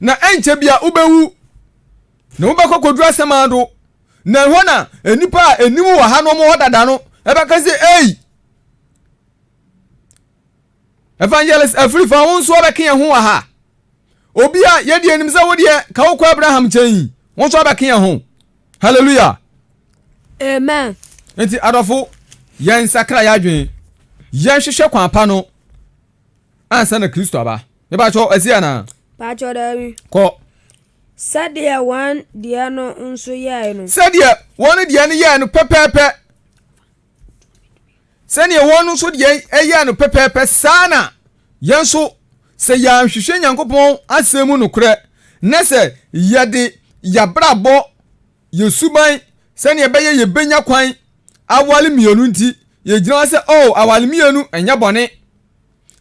Na ɛnkyɛ bia wobɛwu, na wobɛkɔ kɔduru asɛmado, na ɛhɔ na nnipa a ɛnim wɔ ha no wɔn hɔ dada no ɛbɛka sɛ, ei, Evangelist Afirifa, wo nso abɛka yɛn ho wɔ ha. Obi a yɛde anim sɛ wo deɛ ka wokɔ Abraham nkyɛn yi, wo nso abɛka yɛn ho. Hallelujah. Amen. Nti adɔfo, yɛn nsakra yɛn adwene, yɛnhwehwɛ kwan pa no ansa na Kristo aba. Mebakyɛ asi anaa? Pakyɛ daabi. Kɔ. Sɛdeɛ wɔn deɛ no nso yɛɛ no. Sɛdeɛ wɔn deɛ no yɛɛ no pɛpɛɛpɛ. Sɛdeɛ wɔn nso deɛ yɛɛ no pɛpɛɛpɛ saa na yɛn nso, sɛ yɛanhwehwɛ Nyankopɔn asɛm mu nokorɛ, na sɛ yɛde yɛabrabɔ, yɛ suban, sɛdeɛ ɛbɛyɛ yɛbɛnya kwan aware mmienu nti, yɛgyina hɔ sɛ, oh, aware mmienu ɛnyɛ bɔne.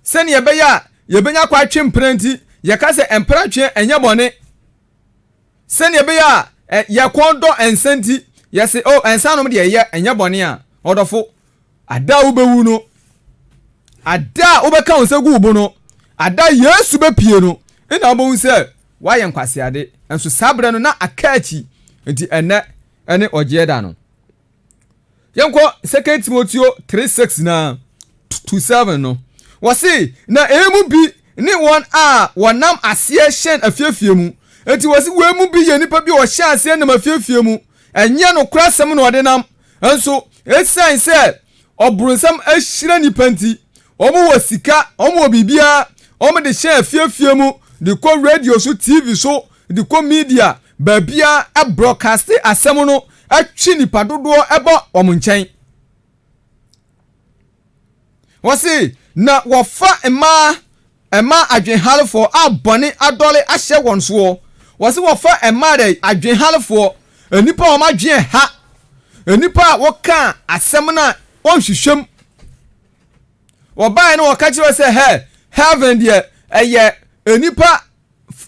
Sɛdeɛ ɛbɛyɛ a yɛbɛnya kwan atwe mpena nti, yɛka sɛ mpena tweɛ ɛnyɛ bɔne. Sɛnea ɛbɛyɛ a yɛn kɔn dɔ nsa nti, yɛse, Oh, nsa nom deɛ ɛyɛ, ɛnyɛ bɔne a. Ɔdɔfo, ada a wobɛwu no, ada a wobɛka wo nsa gu wo bo no, ada a Yesu bɛpue no, ɛna wobɛhu sɛ woayɛ nkwaseade. Nso saa berɛ no na aka akyi. Nti ɛnnɛ ɛne ɔgyeɛ da no. Yɛnkɔ 2 Timoteo 3 6 na to 7 no. Wɔse, na eyi mu bi ne wɔn a wɔnam aseɛ hyɛn afiefie mu. Enti wɔse wei mu bi yɛ nnipa bi a wɔhyɛ aseɛ nam afiefie mu. Ɛnyɛ nokorɛ asɛm na wɔde nam. Nso esiane sɛ ɔbronsam ahyira nnipa nti, wɔn wɔ sika, wɔn wɔ biribiara, wɔn de hyɛn afiefie mu, de kɔ radio so, TV so, de kɔ media, baabiara broadcaste asɛm no twe nnipa dodoɔ ba wɔn nkyɛn. Wɔse na wɔfa mmaa mmaa adwenharefoɔ a bɔne adɔre ahyɛ wɔn soɔ. Wɔse wɔfa mmaa dɛ adwenharefoɔ, nnipa a wɔn adwene ha, nnipa a wɔka asɛm no a wɔnhwehwɛm. Wɔbaeɛ no wɔka kyerɛ sɛ hɛ heaven deɛ ɛyɛ nnipa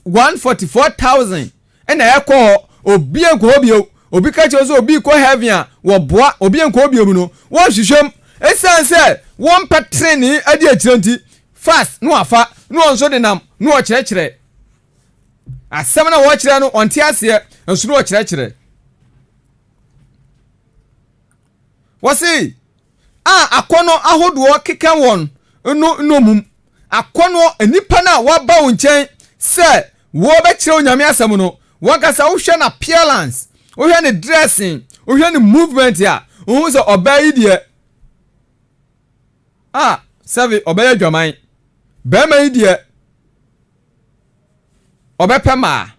144,000 na ɛkɔ hɔ, obi nkɔ hɔ bio. Obi ka kyerɛ sɛ obi kɔ heaven a, wɔboa, obi nkɔ hɔ bio mu no, wɔnhwehwɛ mu. Esiane sɛ wɔmpɛ trenee adi akyire nti, fast na wafa, na wɔn nso denam na wɔkyerɛkyerɛ. Asɛm na wɔkyerɛ no, ɔnte aseɛ, nso na wɔkyerɛkyerɛ. Wɔse, a akɔnnɔ ahodoɔ keka wɔn no nnommum. Akɔnnɔ, nnipa no a wɔaba wo nkyɛn sɛ wɔrebɛkyerɛ wo Nyame asɛm no, wankasa wohwɛ n'appearance, wohwɛ ne dressing, wohwɛ ne movement a, wohu sɛ ɔbaa yi deɛ, a sɛbe ɔbɛyɛ adwaman. Barima yi deɛ, ɔbɛpɛ mmaa.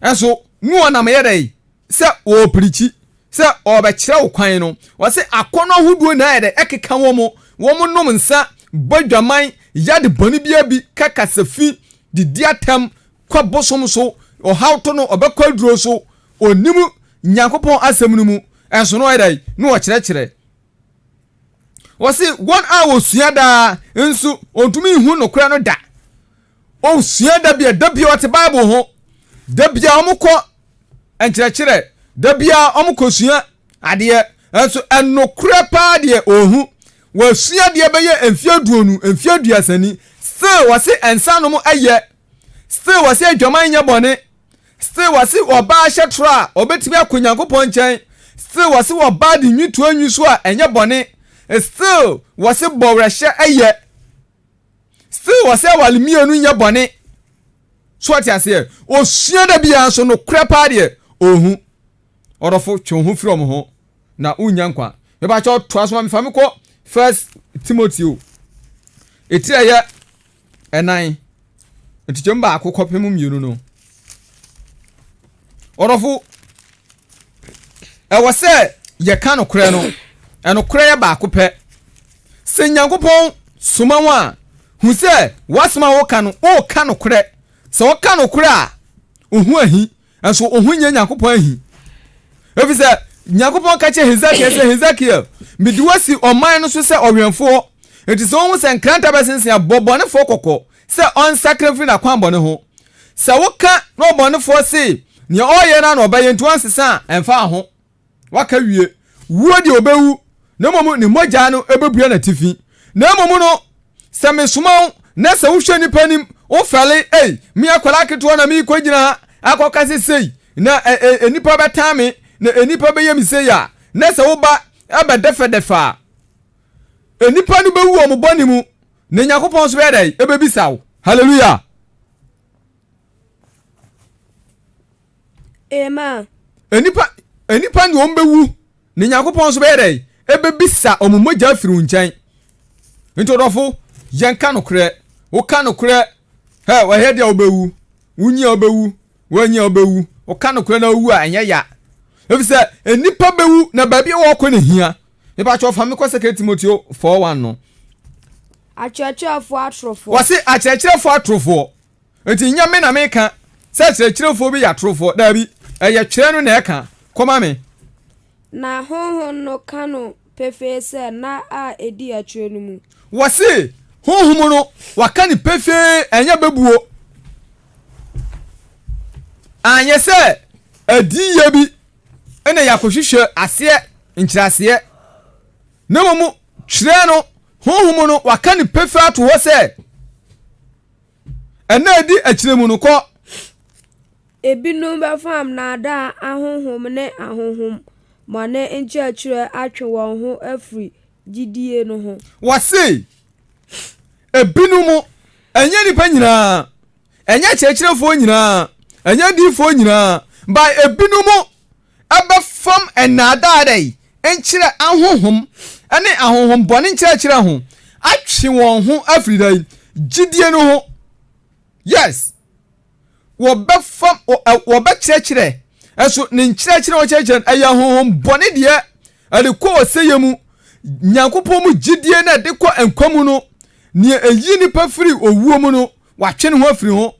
Nso ne wɔnam yɛ dɛn? Sɛ wɔreprikyi, sɛ wɔrebɛkyerɛ wo kwan no, wɔse akɔnnɔ ahodoɔ nyinaa yɛ dɛn? Ɛkeka wɔn. Wɔnom nsa, bɔ adwaman, yɛ ade bɔne biara bi, ka kasa fi, didi atɛm, kɔ bosom so, ɔhaw to no, ɔbɛkɔ aduro so, ɔnnim Nyankopɔn asɛm no mu, nso na ɔyɛ dɛn? Na ɔkyerɛkyerɛ. Wɔse wɔn a wɔsua daa nso wɔntumi nhu nokorɛ no da. Ɔsua da bia, da bia ɔte Bible ho, da bia wɔkɔ nkyerɛkyerɛ, da bia wɔkɔsua adeɛ, nso ɛnokorɛ paa deɛ ɔhu. Wɔasua adeɛ bɛyɛ mfeɛ aduonu, mfeɛ aduasa ni, still wɔse nsa nom ɛyɛ, still wɔse adwaman nyɛ bɔne, still wɔse ɔbaa hyɛ torɔ a ɔbɛtumi akɔ Nyankopɔn nkyɛn, still wɔse ɔbaa de nwi toa nwi so a ɛnyɛ bɔne, still wɔse bɔwerɛhyɛ ɛyɛ. Still wɔsɛ awale mmienu nyɛ bɔne. So ɔte aseɛ? Osua da biara nso nokorɛ paa deɛ ɔhu. Ɔdɔfo twe wo ho firi wɔn ho na wonnya nkwa. Mepakyɛw toa so ma me fa me kɔ First Timothy o. Etiri a ɛyɛ ɛnan nkyekyɛmu baako kɔpem mmienu no. Ɔdɔfo, ɛwɔ sɛ yɛka nokorɛ no. Ɛnokorɛ yɛ baako pɛ. Sɛ Nyankopɔn soma wo a, hu sɛ w'asɛm a woka no, woka nokorɛ. Sɛ woka nokorɛ a, wo ho ahi, nso wo ho nyɛ Nyankopɔn ahi. Ɛfiri sɛ Nyankopɔn ka kyerɛ Hesekiel sɛ, Hesekiel, mede wo asi ɔman no so sɛ ɔwɛmfoɔ. Enti sɛ wohu sɛ nkrantɛ bɛsensen a, bɔ bɔnefoɔ kɔkɔ sɛ ɔnsakra mfiri n'akwammɔne ho. Sɛ woka na ɔbɔnefoɔ se nea ɔreyɛ no ara na ɔbɛyɛ nti wansesa a, ɛmfa wo ho. Waka wie. Wuo deɛ ɔbɛwu, na mmom ne mogya no bɛbua n'atifi. Na mmom no, sɛ mesoma wo Na sɛ wohwɛ nnipa anim, wofɛle, ei, me akwadaa ketewa na merekɔgyina ha akɔka sɛ sei, na ɛ, ɛ, nnipa bɛtan me, na nnipa bɛyɛ me sei a, na sɛ woba bɛdɛfɛdɛfɛ a, nnipa no bɛwu wɔn bɔne mu, na Nyankopɔn nso bɛyɛ dɛn? Ɛbɛbisa wo. Hallelujah. Amen. Nnipa, nnipa ne wɔn bɛwu, na Nyankopɔn nso bɛyɛ dɛn? Ɛbɛbisa wɔn mogya afiri wo nkyɛn. Nti ɔdɔfo, yɛnka nokorɛ. Woka nokorɛ, hɛ, wɔyɛ deɛ wobɛwu. Wonyi a wobɛwu, woanyi a wobɛwu. Woka nokorɛ na wowu a, ɛnyɛ ya. Efisɛ nnipa bɛwu na baabi a wɔkɔ no hia. Mepa kyɛw fa me kɔ 2 Timoteo 4:1 no. Akyerɛkyerɛfoɔ atorofoɔ. Wɔse akyerɛkyerɛfoɔ atorofoɔ. Nti nyɛ me na meka sɛ akyerɛkyerɛfoɔ bi yɛ atorofoɔ. Daabi, ɛyɛ twerɛ no na ɛka. Kɔma me. Na Honhom no ka no pefee sɛ nna a edi akyire no mu. Wɔse Honhom no waka no pefee ɛnyɛ bɛbuo. Anyɛ sɛ adiyɛ bi na yɛakɔhwehwɛ aseɛ nkyerɛaseɛ na mmom twerɛ no Honhom no waka no pefee ato hɔ sɛ ɛnna edi akyire mu no kɔ. Ebinom bɛfam nnaadaa ahonhom ne ahonhommɔne nkyerɛkyerɛ atwe wɔn ho afiri gyidie no ho. Wɔse, ebinom, ɛnyɛ nnipa nyinaa, ɛnyɛ akyerɛkyerɛfoɔ nyinaa, ɛnyɛ adiyifoɔ nyinaa, but ebinom bɛfam nnaadaa dɛn nkyerɛ ahonhom ne ahonhommɔne nkyerɛkyerɛ ho atwe wɔn ho afiri dɛn gyidie no ho. Yes. Wɔbɛfa wɔbɛkyerɛkyerɛ ɛso ne nkyerɛkyerɛ wɔkyerɛkyerɛ no ɛyɛ honhom bɔne deɛ ɛde kɔ ɔsɛyɛ mu nyankopɔn mu gyidie na ɛde kɔ nkwa mu no nea ɛyi nipa firi owuo mu no watwe ne ho afiri ho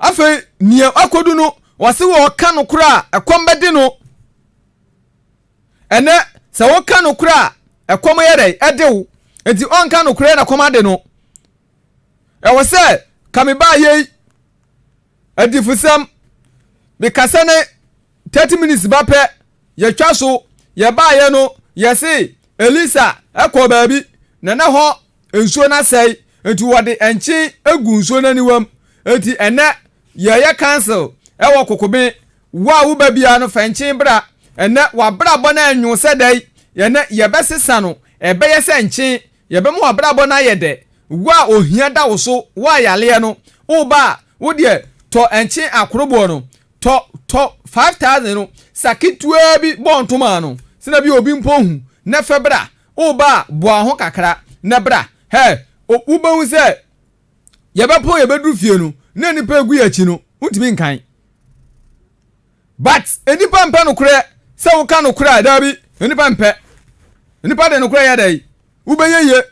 afei nea akɔdu no wɔse wɔka no korɔ a ɛkɔm bɛde no ɛnɛ sɛ woka no korɔ a ɛkɔm yɛ dɛ ɛde wo nti ɔnka no korɔ na kɔm ade no ɛwɔ sɛ ka me baa yei adifusɛm mekasa ne 30 minutes ba pɛ yɛtwa so yɛbaayɛ no yɛse Elisa ɛkɔ baabi na na hɔ nsuo no asɛe nti wɔde nkyen egu nsuo no aniwam nti ɛnɛ yɛyɛ council ɛwɔ kokobe wo a woba biara no fa nkyen bra ɛnɛ wabrabɔ no ɛnwo sɛ dɛn ɛnɛ yɛbɛsesa no ɛbɛyɛ sɛ nkyen Yɛbɛma w'abrabɔ no ayɛ dɛ. Wo a ohia da wo so, wo a yareɛ no, woba a, wo deɛ tɔ nkye akoroboɔ no, tɔ, tɔ 5,000 no, sa ketewaa bi bɔ ntoma ano, sɛdeɛ bi obi mpo nhu, na fɛ bra. Woba a, boa wo ho kakra na bra. Hɛ, wobɛhu sɛ yɛbɛpɔn yɛbɛduru fie no, na nnipa egu yɛn akyi no, wontumi nkan. But nnipa mpɛ nokorɛ sɛ woka nokorɛ a daabi nnipa mpɛ nnipa de nokorɛ yɛ dɛn wobɛyɛ yie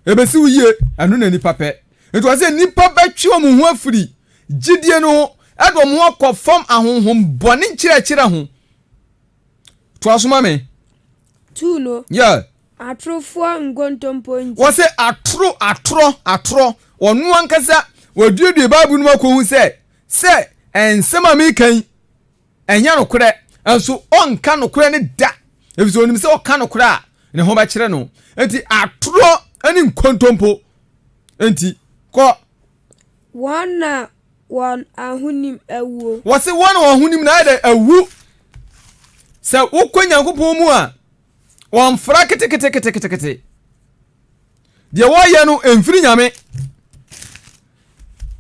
ɛbɛsi wo yie ɛno na nnipa pɛ nti wɔ sɛ nnipa bɛtwe wɔn ho afiri gyidie no ho ɛde wɔn ho akɔ fam ahonhom bɔne nkyerɛkyerɛ ho toa so ma me Tu no. Yeah. Atorofoɔ nkontompo nti. Wɔ sɛ atoro atorɔ atorɔ ɔno ankasa wɔduadua Bible no mu akɔhu sɛ Sɛ nsɛm a mereka yi nyɛ nokorɛ, nso ɔnka nokorɛ no da, ɛfiri sɛ ɔnim sɛ ɔka nokorɛ a, ne ho bɛkyerɛ no. Enti atorɔ ne nkontompo nti, kɔ. Wɔn na wɔn ahonim awuo. Wɔse wɔn na wɔn ahonim na ayɛ dɛ awu. Sɛ wokɔ Nyankopɔn mu a, wɔmfra keteketeketekete. Deɛ wɔyɛ no mfiri Nyame.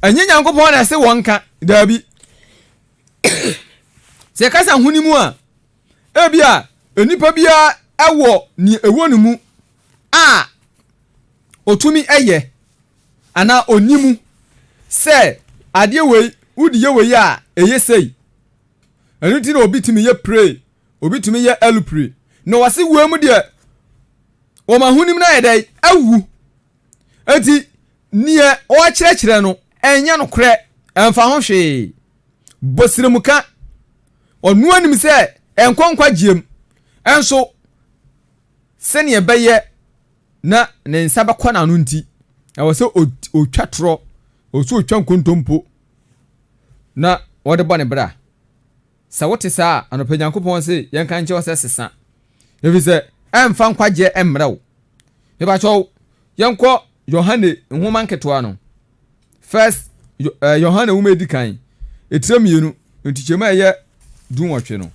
Ɛnyɛ Nyankopɔn na ɛse wɔn nka, daabi. Sɛ yɛka sɛ ahonim a, ebi a nnipa biara wɔ nea ɛwɔ ne mu a otumi yɛ anaa ɔni mu sɛ adeɛ wei wode yɛ wei a ɛyɛ sei. Ɛno nti na obi tumi yɛ pray, obi tumi yɛ alupre. Na wɔse wei mu deɛ wɔn ahonim no ayɛ dɛn awu. Enti Nea ɔrekyerɛkyerɛ no nyɛ nokorɛ, ɛmfa ho hwee. Bɔ srɛmuka. Ɔno anim sɛ ɛnkɔ nkwagyeɛm. Nso sɛnea ɛbɛyɛ na ne nsa bɛkɔ n'ano nti, ɛwɔ sɛ ɔtwa torɔ, ɛwɔ sɛ ɔtwa nkontompo na wɔde bɔ ne bra. Sɛ wote saa a, anɔpa Nyankopɔn se yɛnka nkyerɛ wo sɛ sesa, efisɛ ɛmfa nkwagyeɛ mmrɛ wo. Mepakyɛw, yɛnkɔ. Yohane nwoma nketewa no. First eh, Yohane nwoma edi kan, etire mmienu, ntikyɛmu a ɛyɛ dunwɔtwe no.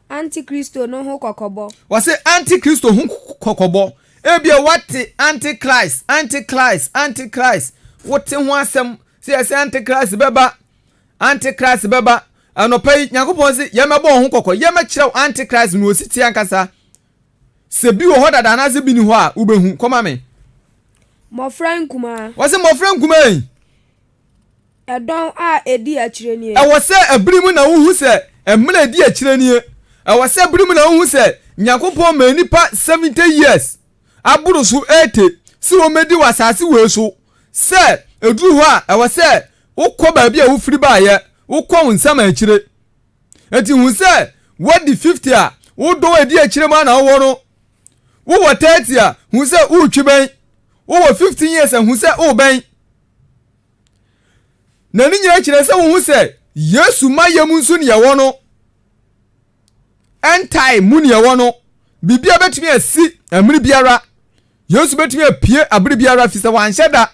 Antikristo no ho kɔkɔbɔ. Wɔse antikristo ho kɔkɔbɔ. Ebia woate antichrist, antichrist, antichrist. Wote ho asɛm sɛ yɛsɛ antichrist bɛba, antichrist bɛba. Anɔpa yi, Nyankopɔn se yɛmmɛbɔ wo ho kɔkɔ, yɛmmɛkyerɛ wo antichrist no osi te ankasa. Sɛ bi wɔ hɔ dada anaasɛ bi ni hɔ a, wobɛhu. Kɔma me. Mmɔfra nkumaa. Wɔse mmɔfra nkumaa yi. Ɛdɔn a ɛdi akyire nie. Ɛwɔ sɛ ɛbere mu na wohu sɛ mmerɛ a ɛdi akyire nie. Ɛwɔ sɛ ɛbere mu na wohu sɛ Nyankopɔn maa nnipa 70 years aboro so 80 sɛ wɔmmɛdi wɔ asase wei so. Sɛ ɛduru hɔ a, ɛwɔ sɛ wokɔ baabi a wofiri baeɛ, wokɔ wo nsam akyire. Enti hu sɛ woadi 50 a, wo dɔn a ɛdi akyire mu ara na wowɔ no. Wowɔ 30 a, hu sɛ woretwi bɛn. Wowɔ 15 years a, hu sɛ worebɛn. Na ne nyinaa kyerɛ sɛ wohu sɛ Yesu mayɛ mu nso ne yɛwɔ no. End time mu ne yɛwɔ no. Biribiara bɛtumi asi mmere biara. Yesu bɛtumi apue abere biara fi sɛ wanhyɛ da.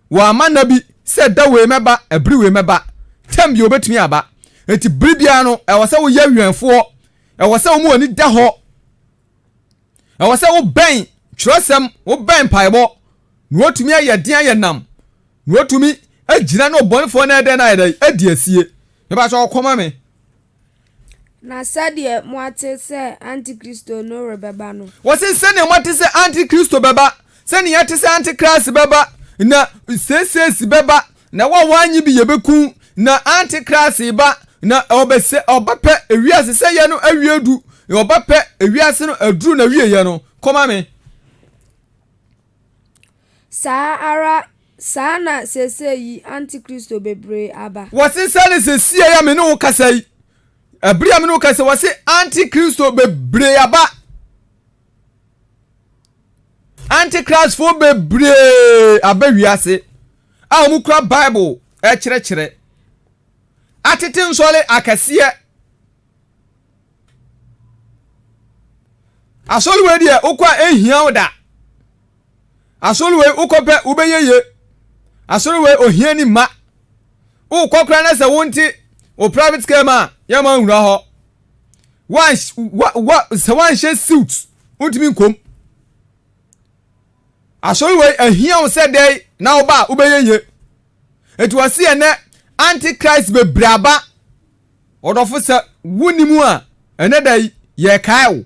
Wamma nna bi sɛ da wei mɛba, ɛbere wei mɛba. Tɛm bi obɛtumi aba. Enti bere biara no, ɛwɔ sɛ woyɛ wɛnfoɔ. Ɛwɔ sɛ wɔn ani da hɔ. Ɛwɔ sɛ wobɛn twerɛsɛm, wobɛn mpaebɔ, na watumi ayɛ den ayɛ nam, na watumi agyina ne ɔbɔnefoɔ no ɛdɛn na ayɛ dɛn adi asie. Mepa kyɛ ɔkɔma me. Na sɛdeɛ moate sɛ antikristo no rebɛba no. Wɔse sɛdeɛ moate sɛ antikristo bɛba, sɛdeɛ yɛate sɛ antikrist bɛba, na seeseesi bɛba, na wo a woanye bi yɛbɛku, na antikrist reba, na ɔbɛsɛ ɔbɛpɛ ewiase sɛ yɛ no awie du, na ɔbɛpɛ ewiase no aduru na wie yɛ no, kɔma me. Saa ara, saa na seesei yi antikristo bebree aba. Wɔse sɛ ne seesei a me ne wo kasa yi, ɛbere a me ne wo kasa wɔse antikristo bebree aba. Antikristfoɔ bebree aba wiase a wɔkura Bible kyerɛkyerɛ. Atete nsɔre akɛseɛ. Asɔre wei deɛ wokɔ a ɛnhia wo da. Asɔre wei wokɔ pɛ wobɛyɛ ye. Asɔre wei ohia ni mma. Wokɔ koraa na sɛ wonte wo private car mu a yɛma nwura hɔ. Wa wa wa sɛ wanhyɛ suit wontumi nkom. Asɔre wei ahia wo sɛ dɛn na woba a wobɛyɛ ye. Enti wɔse ɛnɛ antichrist bebree aba. Ɔdɔfo sɛ wonni mu a ɛnɛ da yi yɛkae wo.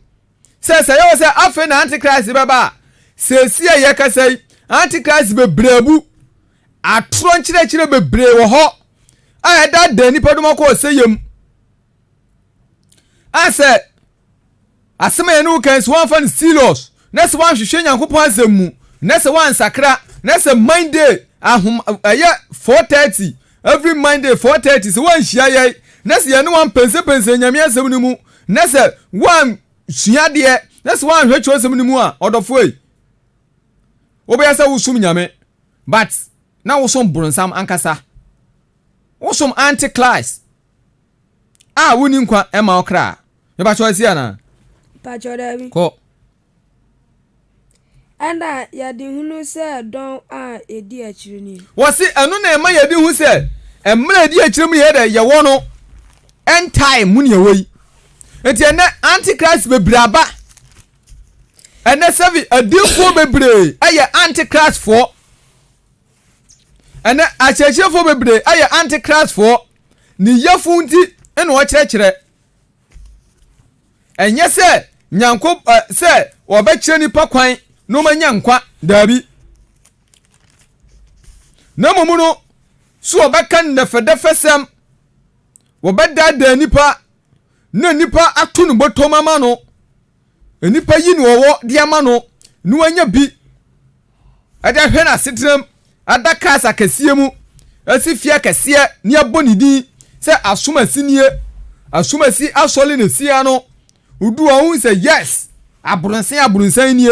Sɛ sɛ yɛwɔ sɛ afei na antichrist bɛba a seesie a yɛkasa yi antichrist bebree abu. Atorɔ nkyerɛkyerɛ bebree wɔ hɔ a ɛdaadaa nnipa dɔm akɔ ɔsɛeɛ mu. A sɛ asɛm a yɛne wo kan sɛ woamfa no serious na sɛ woanhwehwɛ Nyankopɔn asɛm mu na sɛ woansakra na sɛ Monday ahom ɛyɛ 4:30 every Monday 4:30 sɛ woanhyia yɛn na sɛ yɛne woampɛnsɛpɛnsɛ Nyame asɛm no mu na sɛ woansua adeɛ na sɛ woanhwɛ kyerɛwsɛm no mu a ɔdɔfoɔ yi wobɛyɛ sɛ wosom Nyame but na wosom boronsam ankasa wosom antichrist a wonni nkwa mma wo kra. Mepakyɛw asi anaa? Pakyɛw daabi. Kɔ. Ɛna yɛde hunu sɛ dɔn a ɛdi akyire nie. Wɔse ɛno na ɛma yɛde hu sɛ mmerɛ a ɛdi akyire mu yɛ dɛ yɛwɔ no end time mu ne yɛwɔ yi. Nti ɛnɛ antichrist bebree aba. Ɛnɛ sɛbi adiifoɔ bebree ɛyɛ antichrist foɔ. Ɛnɛ akyerɛkyerɛfoɔ bebree yɛ antikrasfoɔ. Ne yafunu nti na wɔkyerɛkyerɛ. Ɛnyɛ sɛ nyanko ɛ sɛ wɔbɛkyerɛ nipa kwan na wɔanya nkwa daabi. Na mmom no, so wɔbɛka nnɛfɛdɛfɛsɛm, wɔbɛdaadaa nipa na nipa ato no bɔtɔm ama no. Nnipa yi na wɔwɔ de ama no na wanya bi de ahwɛ n'asetenam, ada cars akɛseɛ mu, asi fie akɛseɛ ne abɔ ne din sɛ asomasi nie, asomasi asɔre na esi ano. Wodu hɔ wohu sɛ yes, abronsan abronsan nie.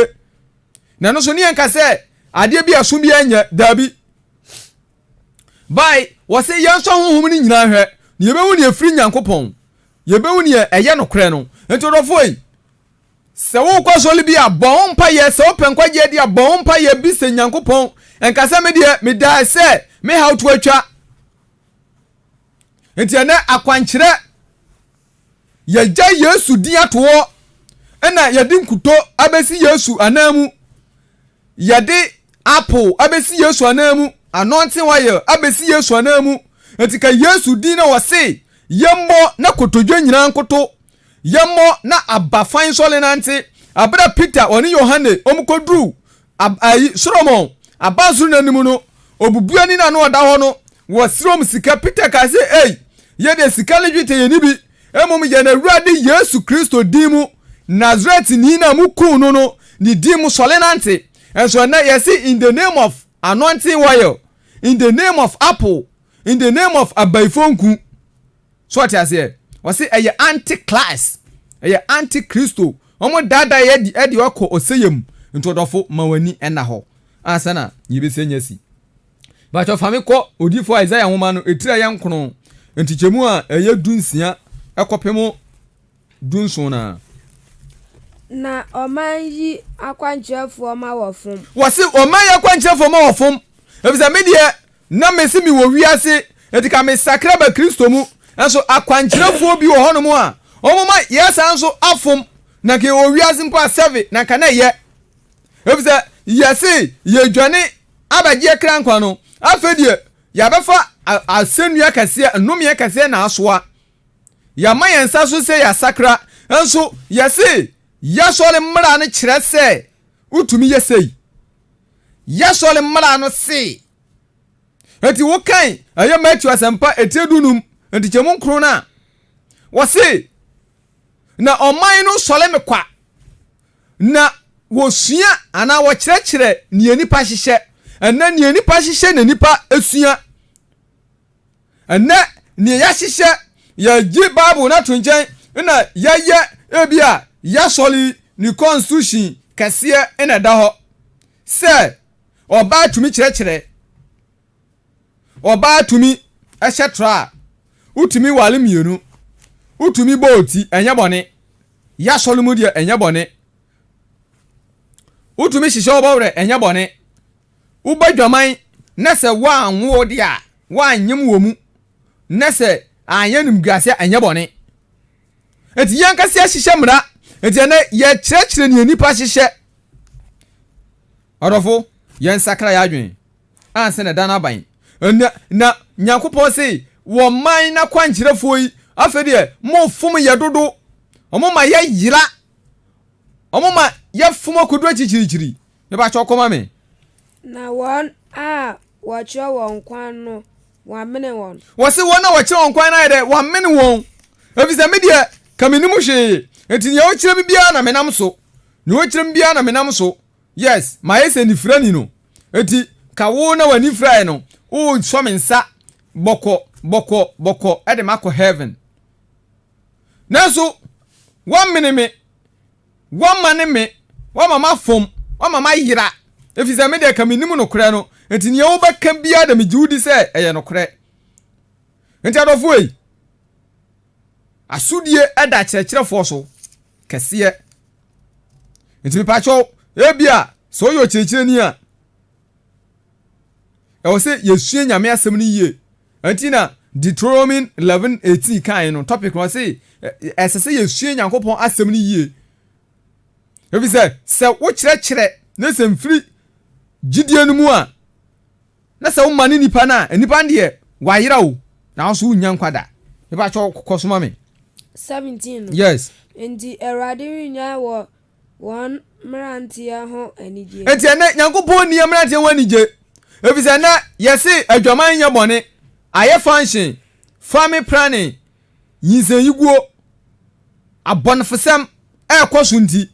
Na ɛno nso ne yɛnka sɛ adeɛ bi a ɛso bi nyɛ, daabi. Bae, wɔse yɛnsɔ honhom no nyinaa hwɛ, na yɛbɛhu nea ɛfiri Nyankopɔn. Yɛbɛhu nea ɛyɛ nokorɛ no. Nti ɔdɔfoɔ yi, Sɛ worekɔ asɔre bi a, bɔ ho mpaeɛ. Sɛ wopɛ nkwagyeɛ deɛ a, bɔ ho mpaeɛ bisa Nyankopɔn. Nka sɛ me deɛ, medae sɛ me haw to atwa. Nti ɛnɛ akwankyerɛ, yɛgya Yesu din ato hɔ, ɛna yɛde nkuto abɛsi Yesu anan mu. Yɛde apple abɛsi Yesu anan mu, anointing oil abɛsi Yesu anan mu. Nti ka Yesu din na wɔse yɛmmɔ na kotodwe nyinaa nkoto, yɛmmɔ na aba fan sɔle nante. Abere a Peter ɔne Yohane wɔn kɔduru ayi Solomon abansoro no anim no, obubuani no a na ɔda hɔ no, wɔsrɛ wɔn sika. Peter kaa sɛ, Ei, yɛ deɛ sika ne dwetɛ yɛnni bi, mmom yɛn Awurade Yesu Kristo din mu, Nasaretni no a mokuu no no, ne din mu, sɔre nante. Nso ɛnnɛ yɛse in the name of anointing oil, in the name of apple, in the name of abayifoɔ nku. So ɔte aseɛ? Ɔse ɛyɛ anti Christ, ɛyɛ anti Kristo. Wɔn daadaa yɛ de ɛde ɔkɔ ɔsɛyɛ mu. Nti ɔdɔfo ma w'ani ɛna hɔ ansa na yɛbɛsi anya si. Bàtɔ fa me kɔ odiyifoɔ Isaiah nwoma no etiri a ɛyɛ nkono nkyekyɛmu a ɛyɛ dunsia ɛkɔpem dunson no a. Na ɔman yi akwankyerɛfoɔ ma wɔfom. Wɔse ɔman yi akwankyerɛfoɔ ma wɔfom, efisɛ me deɛ na mese mewɔ wiase, enti ka mesakra ba Kristo mu. Nso akwankyerɛfoɔ bi wɔ hɔnom a wɔma yɛsan nso afom, na nka yɛwɔ wiase mpo a sɛve na nka na ɛyɛ. Efisɛ yɛse yɛdwane abɛgye kra nkwa no, afei deɛ yɛabɛfa asɛnnua kɛseɛ, nnomeɛ kɛseɛ na asoa. Yɛama yɛn nsa so sɛ yɛasakra, nso yɛse yɛasɔre mmara no kyerɛ sɛ wotumi yɛ sei. Yɛasɔre mmara no se. Enti wokan ɛyɛ Matthew asɛmpa etire dunum ntikyɛmu nkron no a, wɔse na ɔman no sɔre me kwa na wɔsua anaa wɔkyerɛkyerɛ nea nipa hyehyɛ. Ɛnɛ nea nipa hyehyɛ na nipa sua. Ɛnnɛ, nea yɛahyehyɛ, yɛagye Bible no ato nkyɛn na yɛayɛ ebi a yɛasɔre ne constitution kɛseɛ na ɛda hɔ sɛ ɔbaa tumi kyerɛkyerɛ, ɔbaa tumi hyɛ tra a, wotumi ware mmienu, wotumi bɔ oti, ɛnyɛ bɔne. Yɛasɔre mu deɛ ɛnyɛ bɔne. Wotumi hyehyɛ ɔbɔwerɛ, ɛnyɛ bɔne. Wobɔ adwaman na sɛ woanwo wo de a, woanyem wɔ mu, na sɛ anyɛ animguase a, ɛnyɛ bɔne. Enti yɛn ankasa yɛahyehyɛ mmara. Enti ɛnɛ yɛkyerɛkyerɛ nea nnipa hyehyɛ. Ɔdɔfo, yɛnsakra yɛn adwene ansa na ɛda no aban. Na, na Nyankopɔn se, wɔ man n'akwankyerɛfoɔ yi, afei deɛ mofom yɛ dodo, wɔn ma yɛyera, wɔn ma yɛfom akodu akyirikyirikyiri. Mepakyɛw kɔ ma me. Na wɔn a wɔkyerɛ wɔn kwan no, wɔamene wɔn. Wɔse wɔn a wɔkyerɛ wɔn kwan no ayɛ dɛ, wɔamene wɔn. Efisɛ me deɛ, ka mennim hwee. Enti nea wokyerɛ me biara na menam so. Nea wokyerɛ me biara na menam so. Yes, mayɛ sɛ nifirani no. Enti ka wo na w'ani firae no, woresɔ me nsa bɔkɔ, bɔkɔ, bɔkɔ de makɔ heaven. Nanso woamene me. Woamane me, woama mafom, woama mayera, ɛfiri sɛ me deɛ ka mennim nokorɛ no, enti nea wobɛka biara de megye wo di sɛ ɛyɛ nokorɛ. Enti adɔfoɔ ei, asodie da akyerɛkyerɛfoɔ so kɛseɛ. Enti mepakyɛw, ebia sɛ woyɛ ɔkyerɛkyerɛni a, ɛwɔ sɛ yɛsua Nyame asɛm no yie. Ɛnti na Deuteronomy 11:18 kae no topic no ɔse ɛsɛ sɛ yɛsua Nyankopɔn asɛm no yie. Ɛfiri sɛ sɛ wokyerɛkyerɛ ne sɛ mfiri gyidie no mu a na sɛ woma ne nipa no a nipa no deɛ wayera o na wo so wonnya nkwa da. Mepa kyɛw kɔ so ma me. 17 no. Yes. Enti Awurade rennya wɔ wɔn mmeranteɛ ho anigyeɛ. Enti ɛnnɛ, Nyankopɔn nni yɛn mmeranteɛ ho anigye, efisɛ ɛnnɛ yɛse adwaman nyɛ bɔne, ayɛ fanhye, family planning, nyinsɛnyiguo, abɔnefosɛm ɛrekɔ so nti,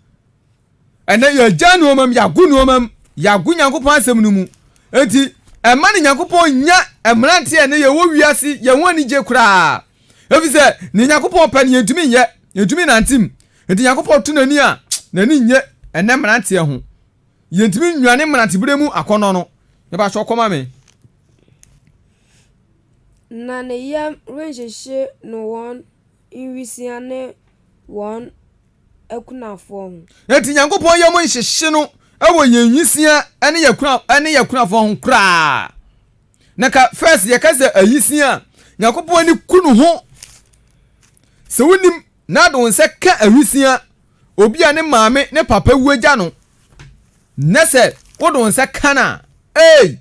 ɛnnɛ yɛagya nneɛma mu, yɛago nneɛma mu, yɛago Nyankopɔn asɛm no mu. Enti ɛma ne Nyankopɔn nya mmeranteɛ ɛnnɛ yɛwɔ wiase yɛn ho anigye koraa, efisɛ ne Nyankopɔn pɛ no yɛntumi nyɛ, yɛntumi nante mu. Enti Nyankopɔn to n'ani a, n'ani nnye ɛnnɛ mmeranteɛ ho. Yɛntumi nnwane mmeranteberɛ mu akɔnnɔ no. Mepakyɛw kɔ ma me. Na ne yam renhyehye no wɔn nwisiaa ne wɔn. akunafoɔ ho. Enti Nyankopɔn yam nhyehye no wɔ yɛn nwisiaa ne yɛn akunafoɔ ho koraa. Na ka first yɛka sɛ ayisia a, Nyankopɔn ani ku ne ho. Sɛ wonim na ade wo nsa ka awisia, obi a ne maame ne papa wu agya no, na sɛ wode wo nsa ka no a, ei,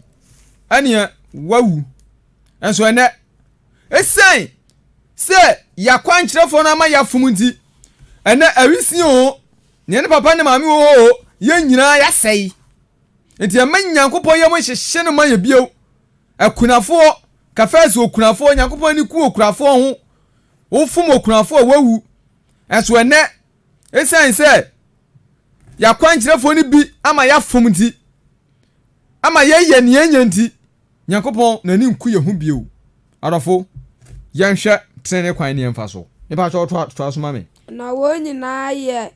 ɛneɛ wawu. Nso ɛnɛ, ɛsiane sɛ yɛakwankyerɛfoɔ no ama yɛafom nti, ɛnɛ awisia o, nea ne papa ne maame wɔ hɔ o, yɛn nyinaa yɛasɛe. Nti ɛmma Nyankopɔn yam nhyehye no ma yɛ bio. Akunafoɔ, kafɛs okunafoɔ, Nyankopɔn ani ku okurafoɔ ho. Wofom okunafoɔ a wawu. Ɛso ɛnɛ, ɛsiane sɛ yɛakwankyerɛfoɔ no bi ama yɛafom nti, ama yɛyɛ nea ɛnyɛ nti, Nyankopɔn n'ani nku yɛn ho bio. Adɔfo, yɛnhwɛ tenenee kwan ne yɛmfa so. Mepa kyɛw toa toa so ma me. Na wɔn nyinaa yɛ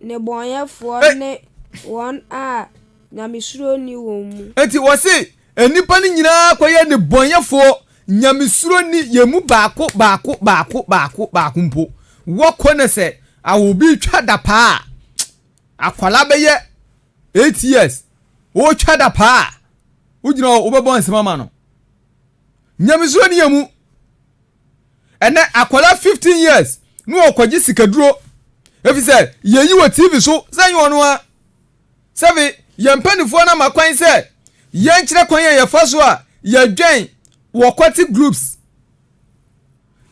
nnebɔneyɛfoɔ ne wɔn a nyamesuro nni wɔn mu. Enti wɔse nnipa no nyinaa kɔyɛ nnebɔneyɛfoɔ, nyamesuro nni yɛn mu baako baako baako baako baako mpo. Wɔkɔ na sɛ obi retwa dapaa a, akwadaa bɛyɛ 8 years, ɔretwa dapaa a, wogyina hɔ wobɛbɔ nsɛm ama no. Nyamesuro nni yɛn mu. Ɛnɛ akwadaa 15 years na ɔkɔgye sikaduro efisɛ yɛyi wɔ TV so sɛ nyɛ ɔno a. Sɛbe yɛn mpanimfoɔ no ama kwan sɛ yɛnkyerɛ kwan a yɛfa so a yɛdwɛn wɔ kɔte groups.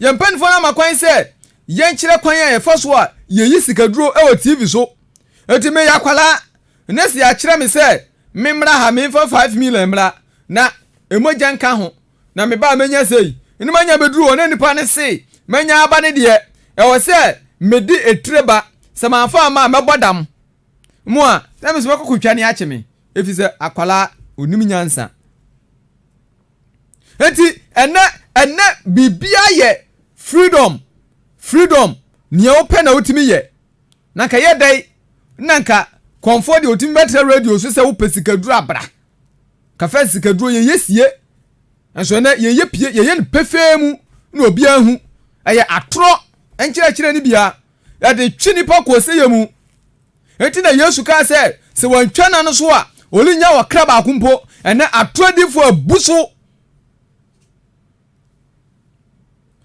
Yɛn mpanimfoɔ no ama kwan sɛ yɛnkyerɛ kwan a yɛfa so a yɛyi sikaduro wɔ TV so. Enti meyɛ akwadaa ne sɛ yɛakyerɛ me sɛ memmra ha memfa 5 million mmra na mogya nka ho na me ba a menya sei ne manya bɛduru hɔ na nipa no se manya aba no deɛ ɛwɔ sɛ mede etire ba sɛ mamfa amma a mɛbɔ dam mu a na me nso mɛkɔ kɔtwa ne akye me ɛfiri sɛ akwalaa onim nyansa enti ɛnɛ ɛnɛ biribiara yɛ freedom freedom nea wopɛ na wotumi yɛ na nka yɛ dɛn na nka kɔnfoɔ deɛ otumi bɛtena radio so sɛ wopɛ sikaduro abra Kafa sikaduro yɛyɛ sie nso ɛnɛ yɛyɛ pie yɛyɛ no pefee mu na obiara hu ɛyɛ atorɔ nkyerɛkyerɛ no bia yɛde twe nipa kɔ sɛyɛ mu enti na Yesu kaa sɛ sɛ wɔntwa na no so a ɔrennya ɔkra baako mpo ɛnɛ atorɔ adiifoɔ abu so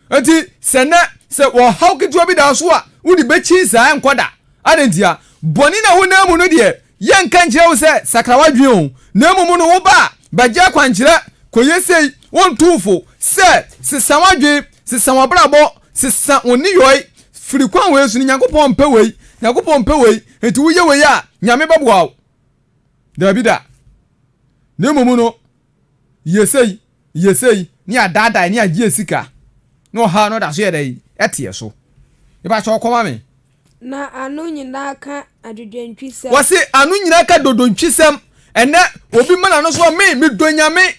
Enti sɛ nnɛ sɛ ɔhaw ketewa bi da so a, wode bɛkyin saa ɛnkɔ da. Adɛn ntia? Bɔne na wonam mu no deɛ, yɛnka nkyerɛ wo sɛ sakra w'adwene o, na mmom no woba a, bɛgye akwankyerɛ, kɔyɛ sei, wontu wo fo sɛ sesa w'adwene, sesa w'abrabɔ, sesa wo nneyɔe, firi kwan wei so no Nyankopɔn mpɛ wei, Nyankopɔn mpɛ wei, enti woyɛ wei a, Nyame bɛboa wo. Daabi da. Na mmom no, yɛ sei, yɛ sei, ne yɛadaadae ne yɛagye sika na ɔhaw no da so yɛ dɛ ɛteɛ so. Mepa kyɛw kɔma me. Na ano nyinaa ka adwedwentwisɛm. Wɔse ano nyinaa ka dodontwisɛm. Ɛnɛ obi ma n'ano so me medɔ nyame.